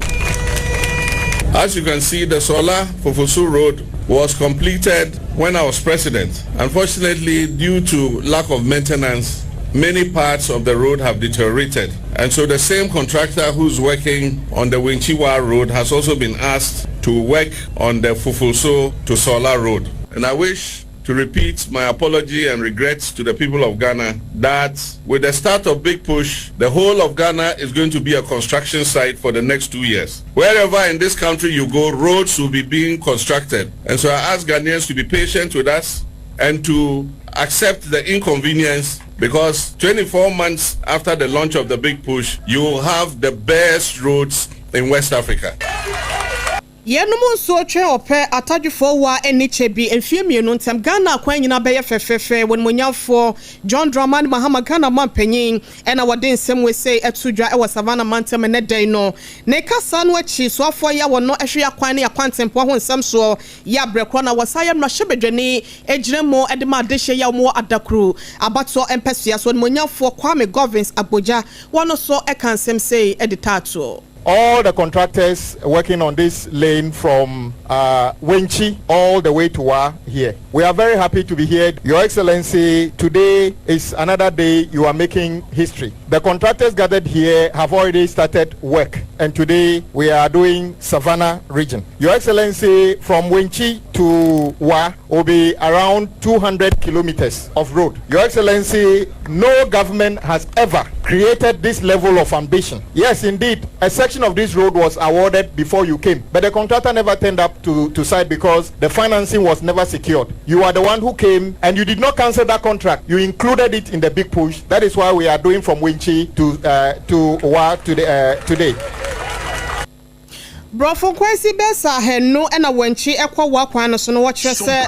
As you can see, the Sawla Fufulso Road was completed when I was president. Unfortunately, due to lack of maintenance, many parts of the road have deteriorated. And so the same contractor who's working on the Wenchi Wa Road has also been asked to work on the Fufulso to Sawla Road. And I wish to repeat my apology and regrets to the people of Ghana that with the start of Big Push, the whole of Ghana is going to be a construction site for the next 2 years. Wherever in this country you go, roads will be being constructed. And so I ask Ghanaians to be patient with us and to accept the inconvenience, because 24 months after the launch of the Big Push, you will have the best roads in West Africa. Yɛnom nsuo twɛn ɔpɛ atadwefoɔ wa ani kyɛ bi mfeɛ mmienu ntam Ghana akwan nyinaa bɛyɛ fɛfɛɛfɛ. Wɔnimonyamfoɔ John Dramani Mahama, Ghana mampanyin, ɛna wɔde nsɛm wesei ɛto dwa ɛwɔ Savannah mantam ɛnɛ dɛn no. Ne kasa no akyi, soafoɔ yi a wɔno ɛhwɛ akwan ne akwantempɔn ho nsɛm soɔ yɛ abrɛkorɔ na wɔsa yɛ mmarahyɛbadwani gyina mu de ma adehyeɛ yi a wɔwɔ Adakuru abatoɔ mpɛsua so, onimuonyamfoɔ Kwame Govins Agbodza, wɔn nso ɛka nsɛm sei de taatoɔ. All the contractors working on this lane from Wenchi all the way to Wa here. We are very happy to be here. Your Excellency, today is another day you are making history. The contractors gathered here have already started work, and today we are doing Savannah region. Your Excellency, from Wenchi to Wa will be around 200 kilometers of road. Your Excellency, no government has ever created this level of ambition. Yes, indeed, a section of this road was awarded before you came, but the contractor never turned up to site because the financing was never secured. You are the one who came and you did not cancel that contract. You included it in the big push. That is why we are doing from Wenchi to Wa today. Borɔfo nkwasi bɛsa ahanu ɛna wɔnkyi ɛkɔ wɔ kwan no so no, wɔkyerɛ sɛ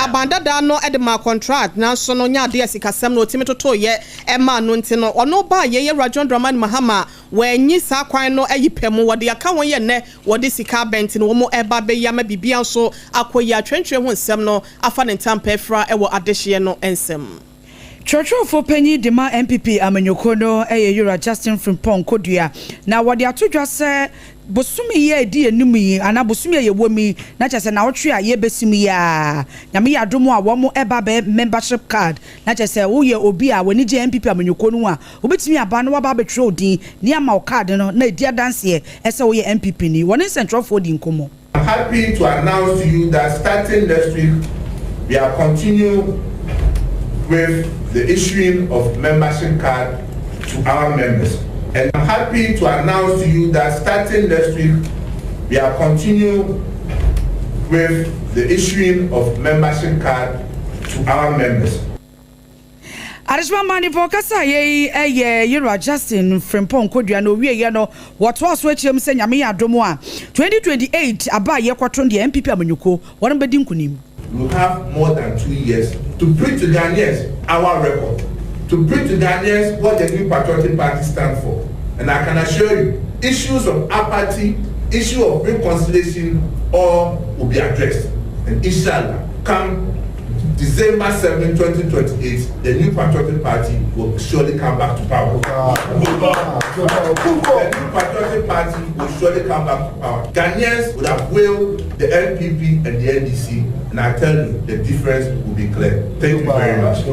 abandadaa no ɛde ma contract, nanso no nyɛ adeɛ sikasɛm no otimi toto yɛ ɛma no, nti no ɔno ba yɛ yɛwura John Dramani Mahama wɔanyi saa kwan no ayi pɛ mu, wɔde aka wɔn yɛ nnɛ wɔde sika abɛnti no wɔn ɛba bɛyi ama biribia nso akɔ yi atwentwɛn ho nsɛm no afa ne ntampa afira ɛwɔ adehyeɛ no nsɛm. Twerɛtwerɛfoɔ panyin de ma NPP amanyɔkuo no yɛ Yura Justin Frimpong Kodua, na wɔde ato dwa sɛ bosome yi a ɛdi anim yi anaa bosome a yɛwɔ mu yi, na kyerɛ sɛ naawɔtwe a yɛbɛsi mu yi a, Nyame yɛ adom a, wɔn ɛba bɛ membership card, na kyerɛ sɛ woyɛ obi a w'ani gye NPP amanyɔkuo no ho a, wobɛtumi aba na waba abɛtwerɛ wo din ne ama wo card no na ɛdi adanseɛ ɛsɛ woyɛ NPP ni. Wɔne nsɛntwerɛfoɔ di nkɔmmɔ. I'm happy to announce to you that starting next week, we are continue with the issuing of membership card to our members. And I'm happy to announce to you that starting next week, we are continue with the issuing of membership card to our members. Adehyema manifo kasa yɛ ɛyɛ Yɛwura Justin Frimpong Kodua, na owieɛ no wɔtoa so akyerɛ mu sɛ Nyame yɛ adom a, 2028 aba a yɛkɔto deɛ, NPP amanyɔkuo wɔn bɛdi nkonim. We have more than 2 years to preach to Ghanaians our record, to preach to Ghanaians what the New Patriotic Party stands for. And I can assure you, issues of apathy, issue of reconciliation, all will be addressed. And inshallah, come December 7, 2028, the New Patriotic Party will surely come back to power. The New Patriotic Party will surely come back to power. Ghanaians would have weighed the NPP and the NDC, and I tell you, the difference will be clear. Thank you very much.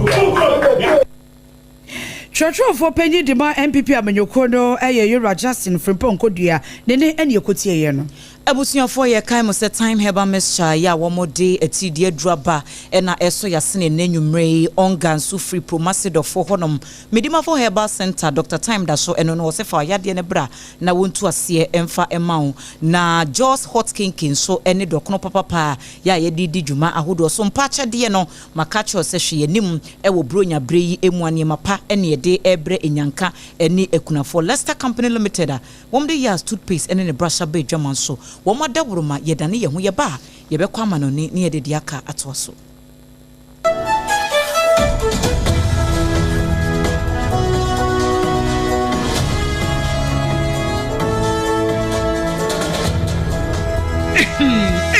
Twerɛtwerɛfoɔ panyin de ma NPP amanyɔkuo no yɛ Yɛwura Justin Frimpong Kodua ne ne ɛne ɛkɔtieɛ no. Abusuafoɔ, yɛ kan mo sɛ Time Herbal Mixture yɛ a wɔde atidie aduru aba ɛna ɛsɔ yasene ne nnwummerɛ yi. Ɔnga nso firi Promasidɔfoɔ hɔnom, Medimafo Herbal Center, Dr Time da so ɛno no wɔ sɛ fa yadeɛ no bra na wɔntu aseɛ ɛmfa ɛma wo. Na Jos Hot Kinky nso ɛne dɔkono papapa yɛ a yɛde di dwuma ahodoɔ so. Mpa akyɛdeɛ no maka kyerɛw sɛ hwɛ yɛnim ɛwɔ Buronya berɛ yi emu a, nneɛma pa ɛne yɛde ɛbrɛ enyanka ɛne akunafoɔ. Lester Company Limited a wɔn de yɛ toothpaste ɛne ne brush aba adwama nso, wɔn adaworoma yɛdane yɛn ho yɛba a, yɛbɛkɔ amanɔne ne yɛde deɛ aka atoa so.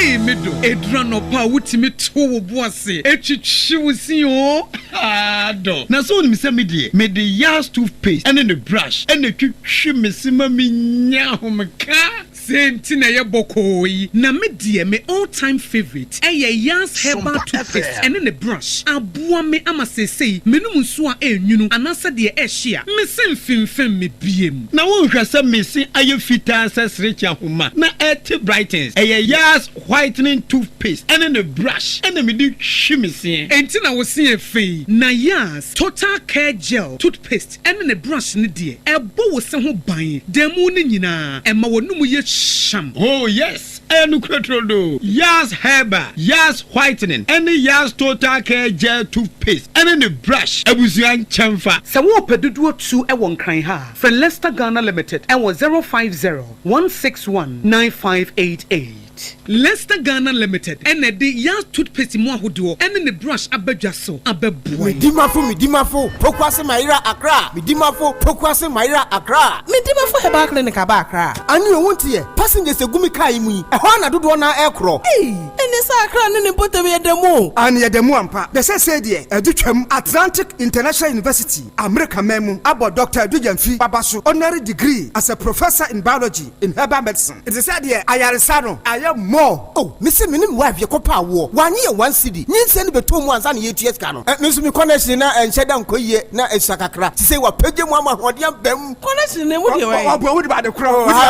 Ei me dɔ, ɛduru anɔpa a wotumi to wo bo ase twitwi wo se oo, haa dɔ. Na sɛ wonim sɛ me deɛ, mede Yaz toothpaste ne ne brush na ɛtwitwi me se ma menya ahomeka. Sei nti na ɛyɛ bɔkɔɔ yi. Na me deɛ me all time favourite ɛyɛ Yaz herbal toothpaste ɛne ne brush. Aboa me ama seesei menom nsuo a ɛnwunu anaasɛ deɛ ɛhye a, me se mfemfem me biem. Na wonhwɛ sɛ me se ayɛ fitaa sɛ serekye ahoma na ɛte brightens. Ɛyɛ Yaz whitening toothpaste ɛne ne brush ɛna mede twi me seɛ. Enti na wo se yɛ fɛ yi. Na Yaz total care gel toothpaste ɛne ne brush no deɛ, ɛbɔ wo se ho ban da mu no nyinaa, ɛma w'anum yɛ hyeam. Oh yes, ɛyɛ nokorɛ turodoo. Yaz Herbal, Yaz Whitening ɛne Yaz Total Care Gel Toothpaste ɛne ne brush abusua nkyɛnfa. Sɛ worepɛ dodoɔ tu wɔ Nkran ha a, frɛ Lester Ghana Limited wɔ 050 161 9588. Lester Ghana Limited na ɛde Yaz toothpaste mu ahodoɔ ne ne brush aba dwa so abɛboa yɛn. Medimafo Medimafo Pokuase Mayera Accra Medimafo Pokuase Mayera Accra. Medimafo Herbal Clinic aba Accra. Ane o wonte yɛ, passengers egu me car yi mu yi, ɛhɔ ara na dodoɔ no ara ɛrekorɔ. Ei! Ɛne sɛ Accra ne ne mpɔtam yɛ da mu o. Aane yɛda mu ampa. Na seesei deɛ ɛde twam. Atlantic International University, Amerika man mu, abɔ Dɔkta Adu Gyamfi Baba so honorary degree as a Professor in Biology in Herbal Medicine. Ɛte sɛ deɛ ayaresa no ayɛ more. Oh me se me ne me wife yɛkɔ pɛ awoɔ wanye yɛ one cedi nyinsɛn no bɛtɔ mu ansa na yɛtua sika no me nso me connection na ɛnhyɛ da nkɔ yie na ɛsua kakra sisei wapagya mu ama ahoɔden aba mu. Connection no emu deɛ wɛn. Ɔboa wode ade korɔ wɔba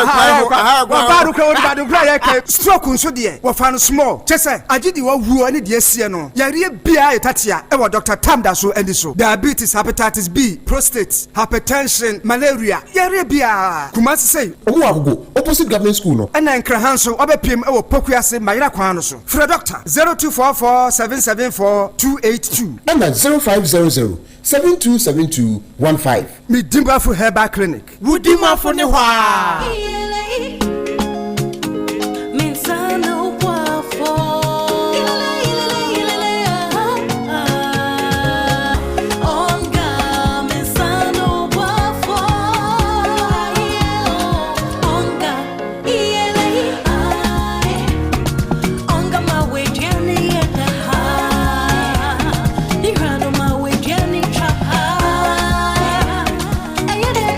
ade korɔ wode ade korɔ yɛ kɛ stroke nso deɛ wɔfa no small kyɛ sɛ agye deɛ wawuo ne deɛ asie no yareɛ biara yɛ tatea ɛwɔ Doctor Tam da so ani so diabetes hepatitis B prostate hypertension malaria yareɛ biara Kumasi sei. Ɔmo wɔ Agogo opposite government school no. Ɛna Nkraha nso wabɛpiem wɔ Pokuase Mayera kwan no so. Frɛ Dɔkta, 0244 774 282. Ɛna 0500 7272 15. Me Dimafo Herbal Clinic. Wo Dimafo ne hɔ aa.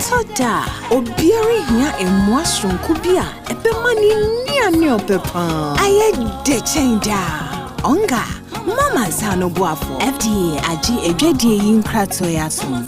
Ɛtɔ da a, obiara hia mmoa soronko bi a ɛbɛma ne nnuane a ɔpɛ paa ayɛ dɛ kyɛn daa. Onga, mama nsa ano boafo. FDA agye adwadie yi nkratoɔ yi atom.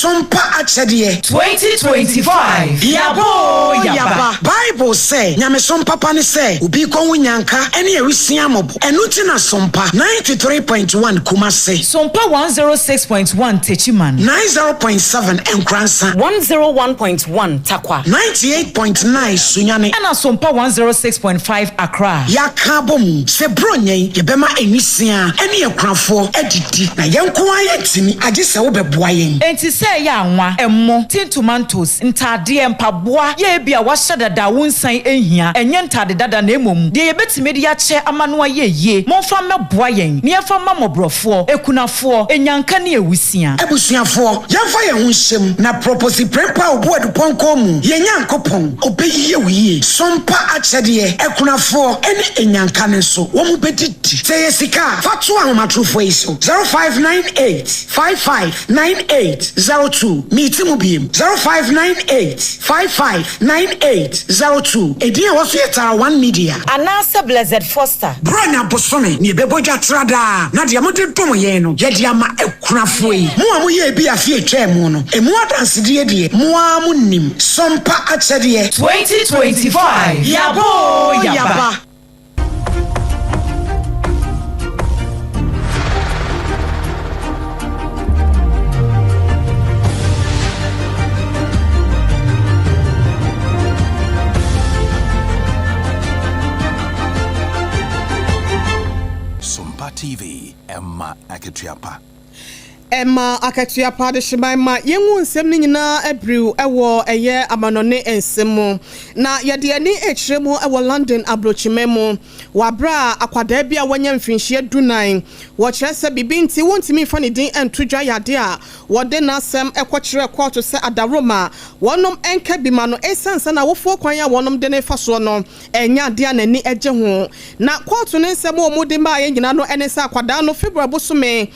Sompa akyɛdeɛ. 2025 Yaba oo yaba. Bible sɛ, Nyamesom papa ne sɛ obi kɔ ho nyanka ne awisia mmɔbɔ. Ɛno nti na Sompa 93.1 Kumase. Sompa 106.1 Techiman. 90.7 Nkoransa. 101.1 Tarkwa. 98.9 Sunyani. Ɛna Sompa 106.5 Accra. Yɛaka abɔ mu sɛ Buronya yi yɛbɛma nwisiaa ne akunafoɔ adidi, na yɛn nko ara yɛntumi, agye sɛ wobɛboa yɛn. Enti sɛ ɛyɛ anwa, ɛmo, tin tomatoes, ntaadeɛ, mpaboa, yɛ ebia woahyɛ dada a wonsan nhia, ɛnyɛ ntaade dada na mmom deɛ yɛbɛtumi de akyɛ ama no ayɛ yie, momfa mmɛboa yɛn na yɛmfa mma mmɔborɔfoɔ, akunafoɔ, anyanka ne awusia. Abusuafoɔ, yɛmfa yɛn ho nhyɛ mu na Proposi Prempeh a ɔbu adupɔnkɔ mu, yɛn Nyankopɔn, ɔbɛyie wo yie. Sompa akyɛdeɛ, akunafoɔ ne anyanka no nso, wɔn bɛdidi. Sɛ ɛyɛ sika a, fa to ahomatorofoɔ yi so, 0598 55 9802. Meti mu biem, 0598 55 9802. Edin a ɛwɔ so yɛ Tara One Media. Anaasɛ Blessed Foster. Buronya bosome na yɛbɛbɔ dwa tra daa, na deɛ mode dom yɛn no, yɛde ama akunafoɔ yi. Mo a moyɛɛ bi afe a ɛtwaa mu no, ɛmu adansedie deɛ, mo ara monim. Sompa akyɛdeɛ. 2025 Yaba oo yaba. Sompa TV, ɛma akatua pa. Ɛma akatua pa adehyeman ma yɛnhu nsɛm no nyinaa abiriw wɔ ɛyɛ amanɔne nsɛm mu. Na yɛde yɛn ani rekyerɛ mu wɔ London aburokyiman mu wɔ abere a akwadaa bi a wanya mfinhyia dunan, wɔkyerɛ sɛ biribi nti wontumi mfa ne din nto dwa yɛ ade a wɔde n'asɛm kɔkyerɛɛ kɔɔto sɛ adaworoma wɔnom nka bi ma no esiane sɛ n'awofoɔ kwan a wɔnom de no refa soɔ no ɛnyɛ ade a n'ani gye ho. Na kɔɔto no nsɛm a wɔde maeɛ nyinaa no ne sɛ akwadaa no February bosome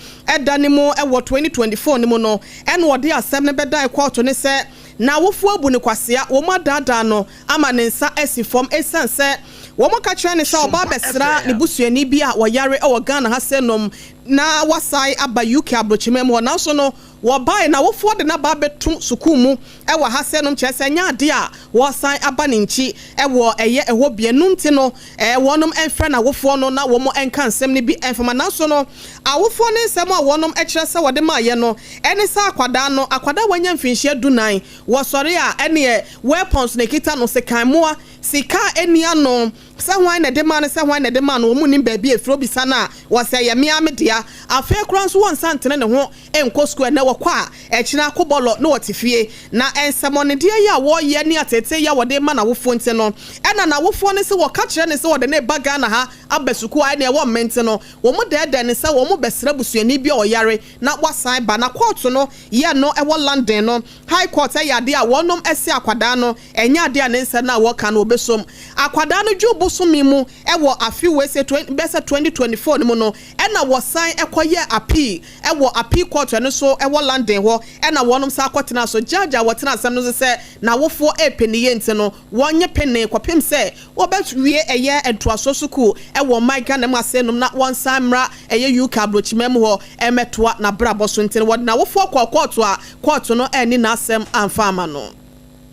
da no mu wɔ 2024 no mu no ɛna ɔde asɛm no bɛdan kɔɔto no sɛ n'awofoɔ abu no kwasea, wɔn adaadaa no ama ne nsa asi fam esiane sɛ wɔka kyerɛ no sɛ ɔba abɛsra ne busuani bi a ɔyare wɔ Ghana ha sɛ nom na wasan aba UK abrokyima mu hɔ nanso no wɔbae n'awofoɔ de no aba abɛto sukuu mu wɔ ha sɛ nom kyerɛ sɛ ɛnyɛ adeɛ a wɔresan aba ne nkyi wɔ ɛyɛ ɛhɔ bi ɛno nti no wɔnom mfrɛ n'awofoɔ no na wɔn nka nsɛm no bi mfama nanso no awofoɔ no nsɛm a wɔnom kyerɛ sɛ wɔde maayɛ no ɛne sɛ akwadaa no akwadaa wanya mfinhyia dunan wɔsɔre a ɛneɛ weapons na ɛkita no sekan mmoa sika a ɛnni ano Sɛ hwan na ɛde maa no, sɛ hwan na ɛde maa no, wɔn nnim baabi a ɛfiri. Wobisa no a, wɔse ɛyɛ me ara me dea. Afei koraa nso wɔnsan ntene ne ho nkɔ sukuu. Ɛnnɛ wɔkɔ a, ɛkyena akobɔlɔ na wɔte fie. Na nsɛmmɔnedeɛ yi a wɔreyɛ ne ateetee yi a wɔde rema n'awofoɔ nti no, ɛna n'awofoɔ no se wɔka kyerɛ no sɛ wɔde no reba Ghana ha aba sukuu a ɛnneɛ wɔmmɛ nti no, wɔdɛɛdɛɛ no sɛ wɔbɛsra busuani bi a ɔyare na wasan ba. Na kɔɔto no yɛ no wɔ London no, High Court yɛ adeɛ a wɔnom se akwadaa no ɛnyɛ adeɛ a ne nsɛm no a wɔka no wɔbɛsom. Akwadaa no June bosome mu wɔ afe wei sɛ bɛsɛ 2024 no mu no ɛna wɔsan kɔyɛɛ appeal wɔ appeal court ɛno nso wɔ London hɔ ɛna wɔnom san kɔtenaa so. Judge a wɔtena asɛm no so sɛ n'awofoɔ repɛ ne yie nti no wɔnnye penee kɔpem sɛ Wɔbɛwie ɛyɛ ntoasoɔ sukuu wɔ ɔman Ghana mu ase nom na wɔnsan mmra ɛyɛ UK abrokyiman mu hɔ mmɛtoa n'abrabɔ so nti no wɔde n'awofoɔ kɔɔ kɔɔto a kɔɔto no anni n'asɛm amfa amma no.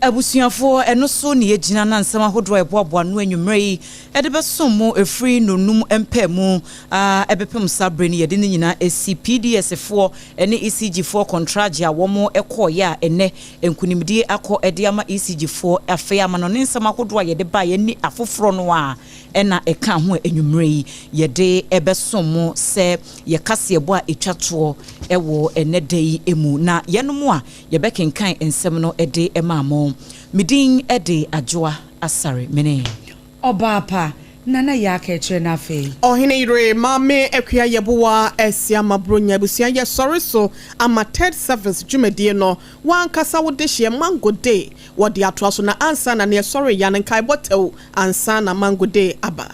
Abusuafoɔ, ɛno so na yɛgyina na nsɛm ahodoɔ a yɛboaboa ano anwummerɛ yi de bɛsom mo ɛfiri nnɔnnum mpaemu ara bɛpem saa berɛ no yɛde ne nyinaa asi PDS foɔ ne ECG foɔ kɔntragye a wɔn kɔeɛ a ɛnnɛ Nkunimdie akɔ de ama ECG foɔ, afei amanɔne nsɛm ahodoɔ a yɛde baeɛ ne afoforɔ no ara na ɛka ho a anwummerɛ yi yɛde bɛsom mo sɛ yɛ kaseɛbɔ a ɛtwa toɔ wɔ ɛnnɛ da yi mu. Na yɛnom a yɛbɛkenkan nsɛm no de maa mo. Me din de Adwoa Asare Mene. Ɔbaa pa, Nana Yaa ka kyerɛ no afei. Ɔhene yere Maame Akua Yeboah Asiamah Bronya abusua yɛ sɔre so ama third service dwumadie no W'ankasa wo dehyeɛ Mango Day wɔde atoa so na ansa na neɛ sɔre ya no nkaebɔ tɛw ansa na Mango Day aba.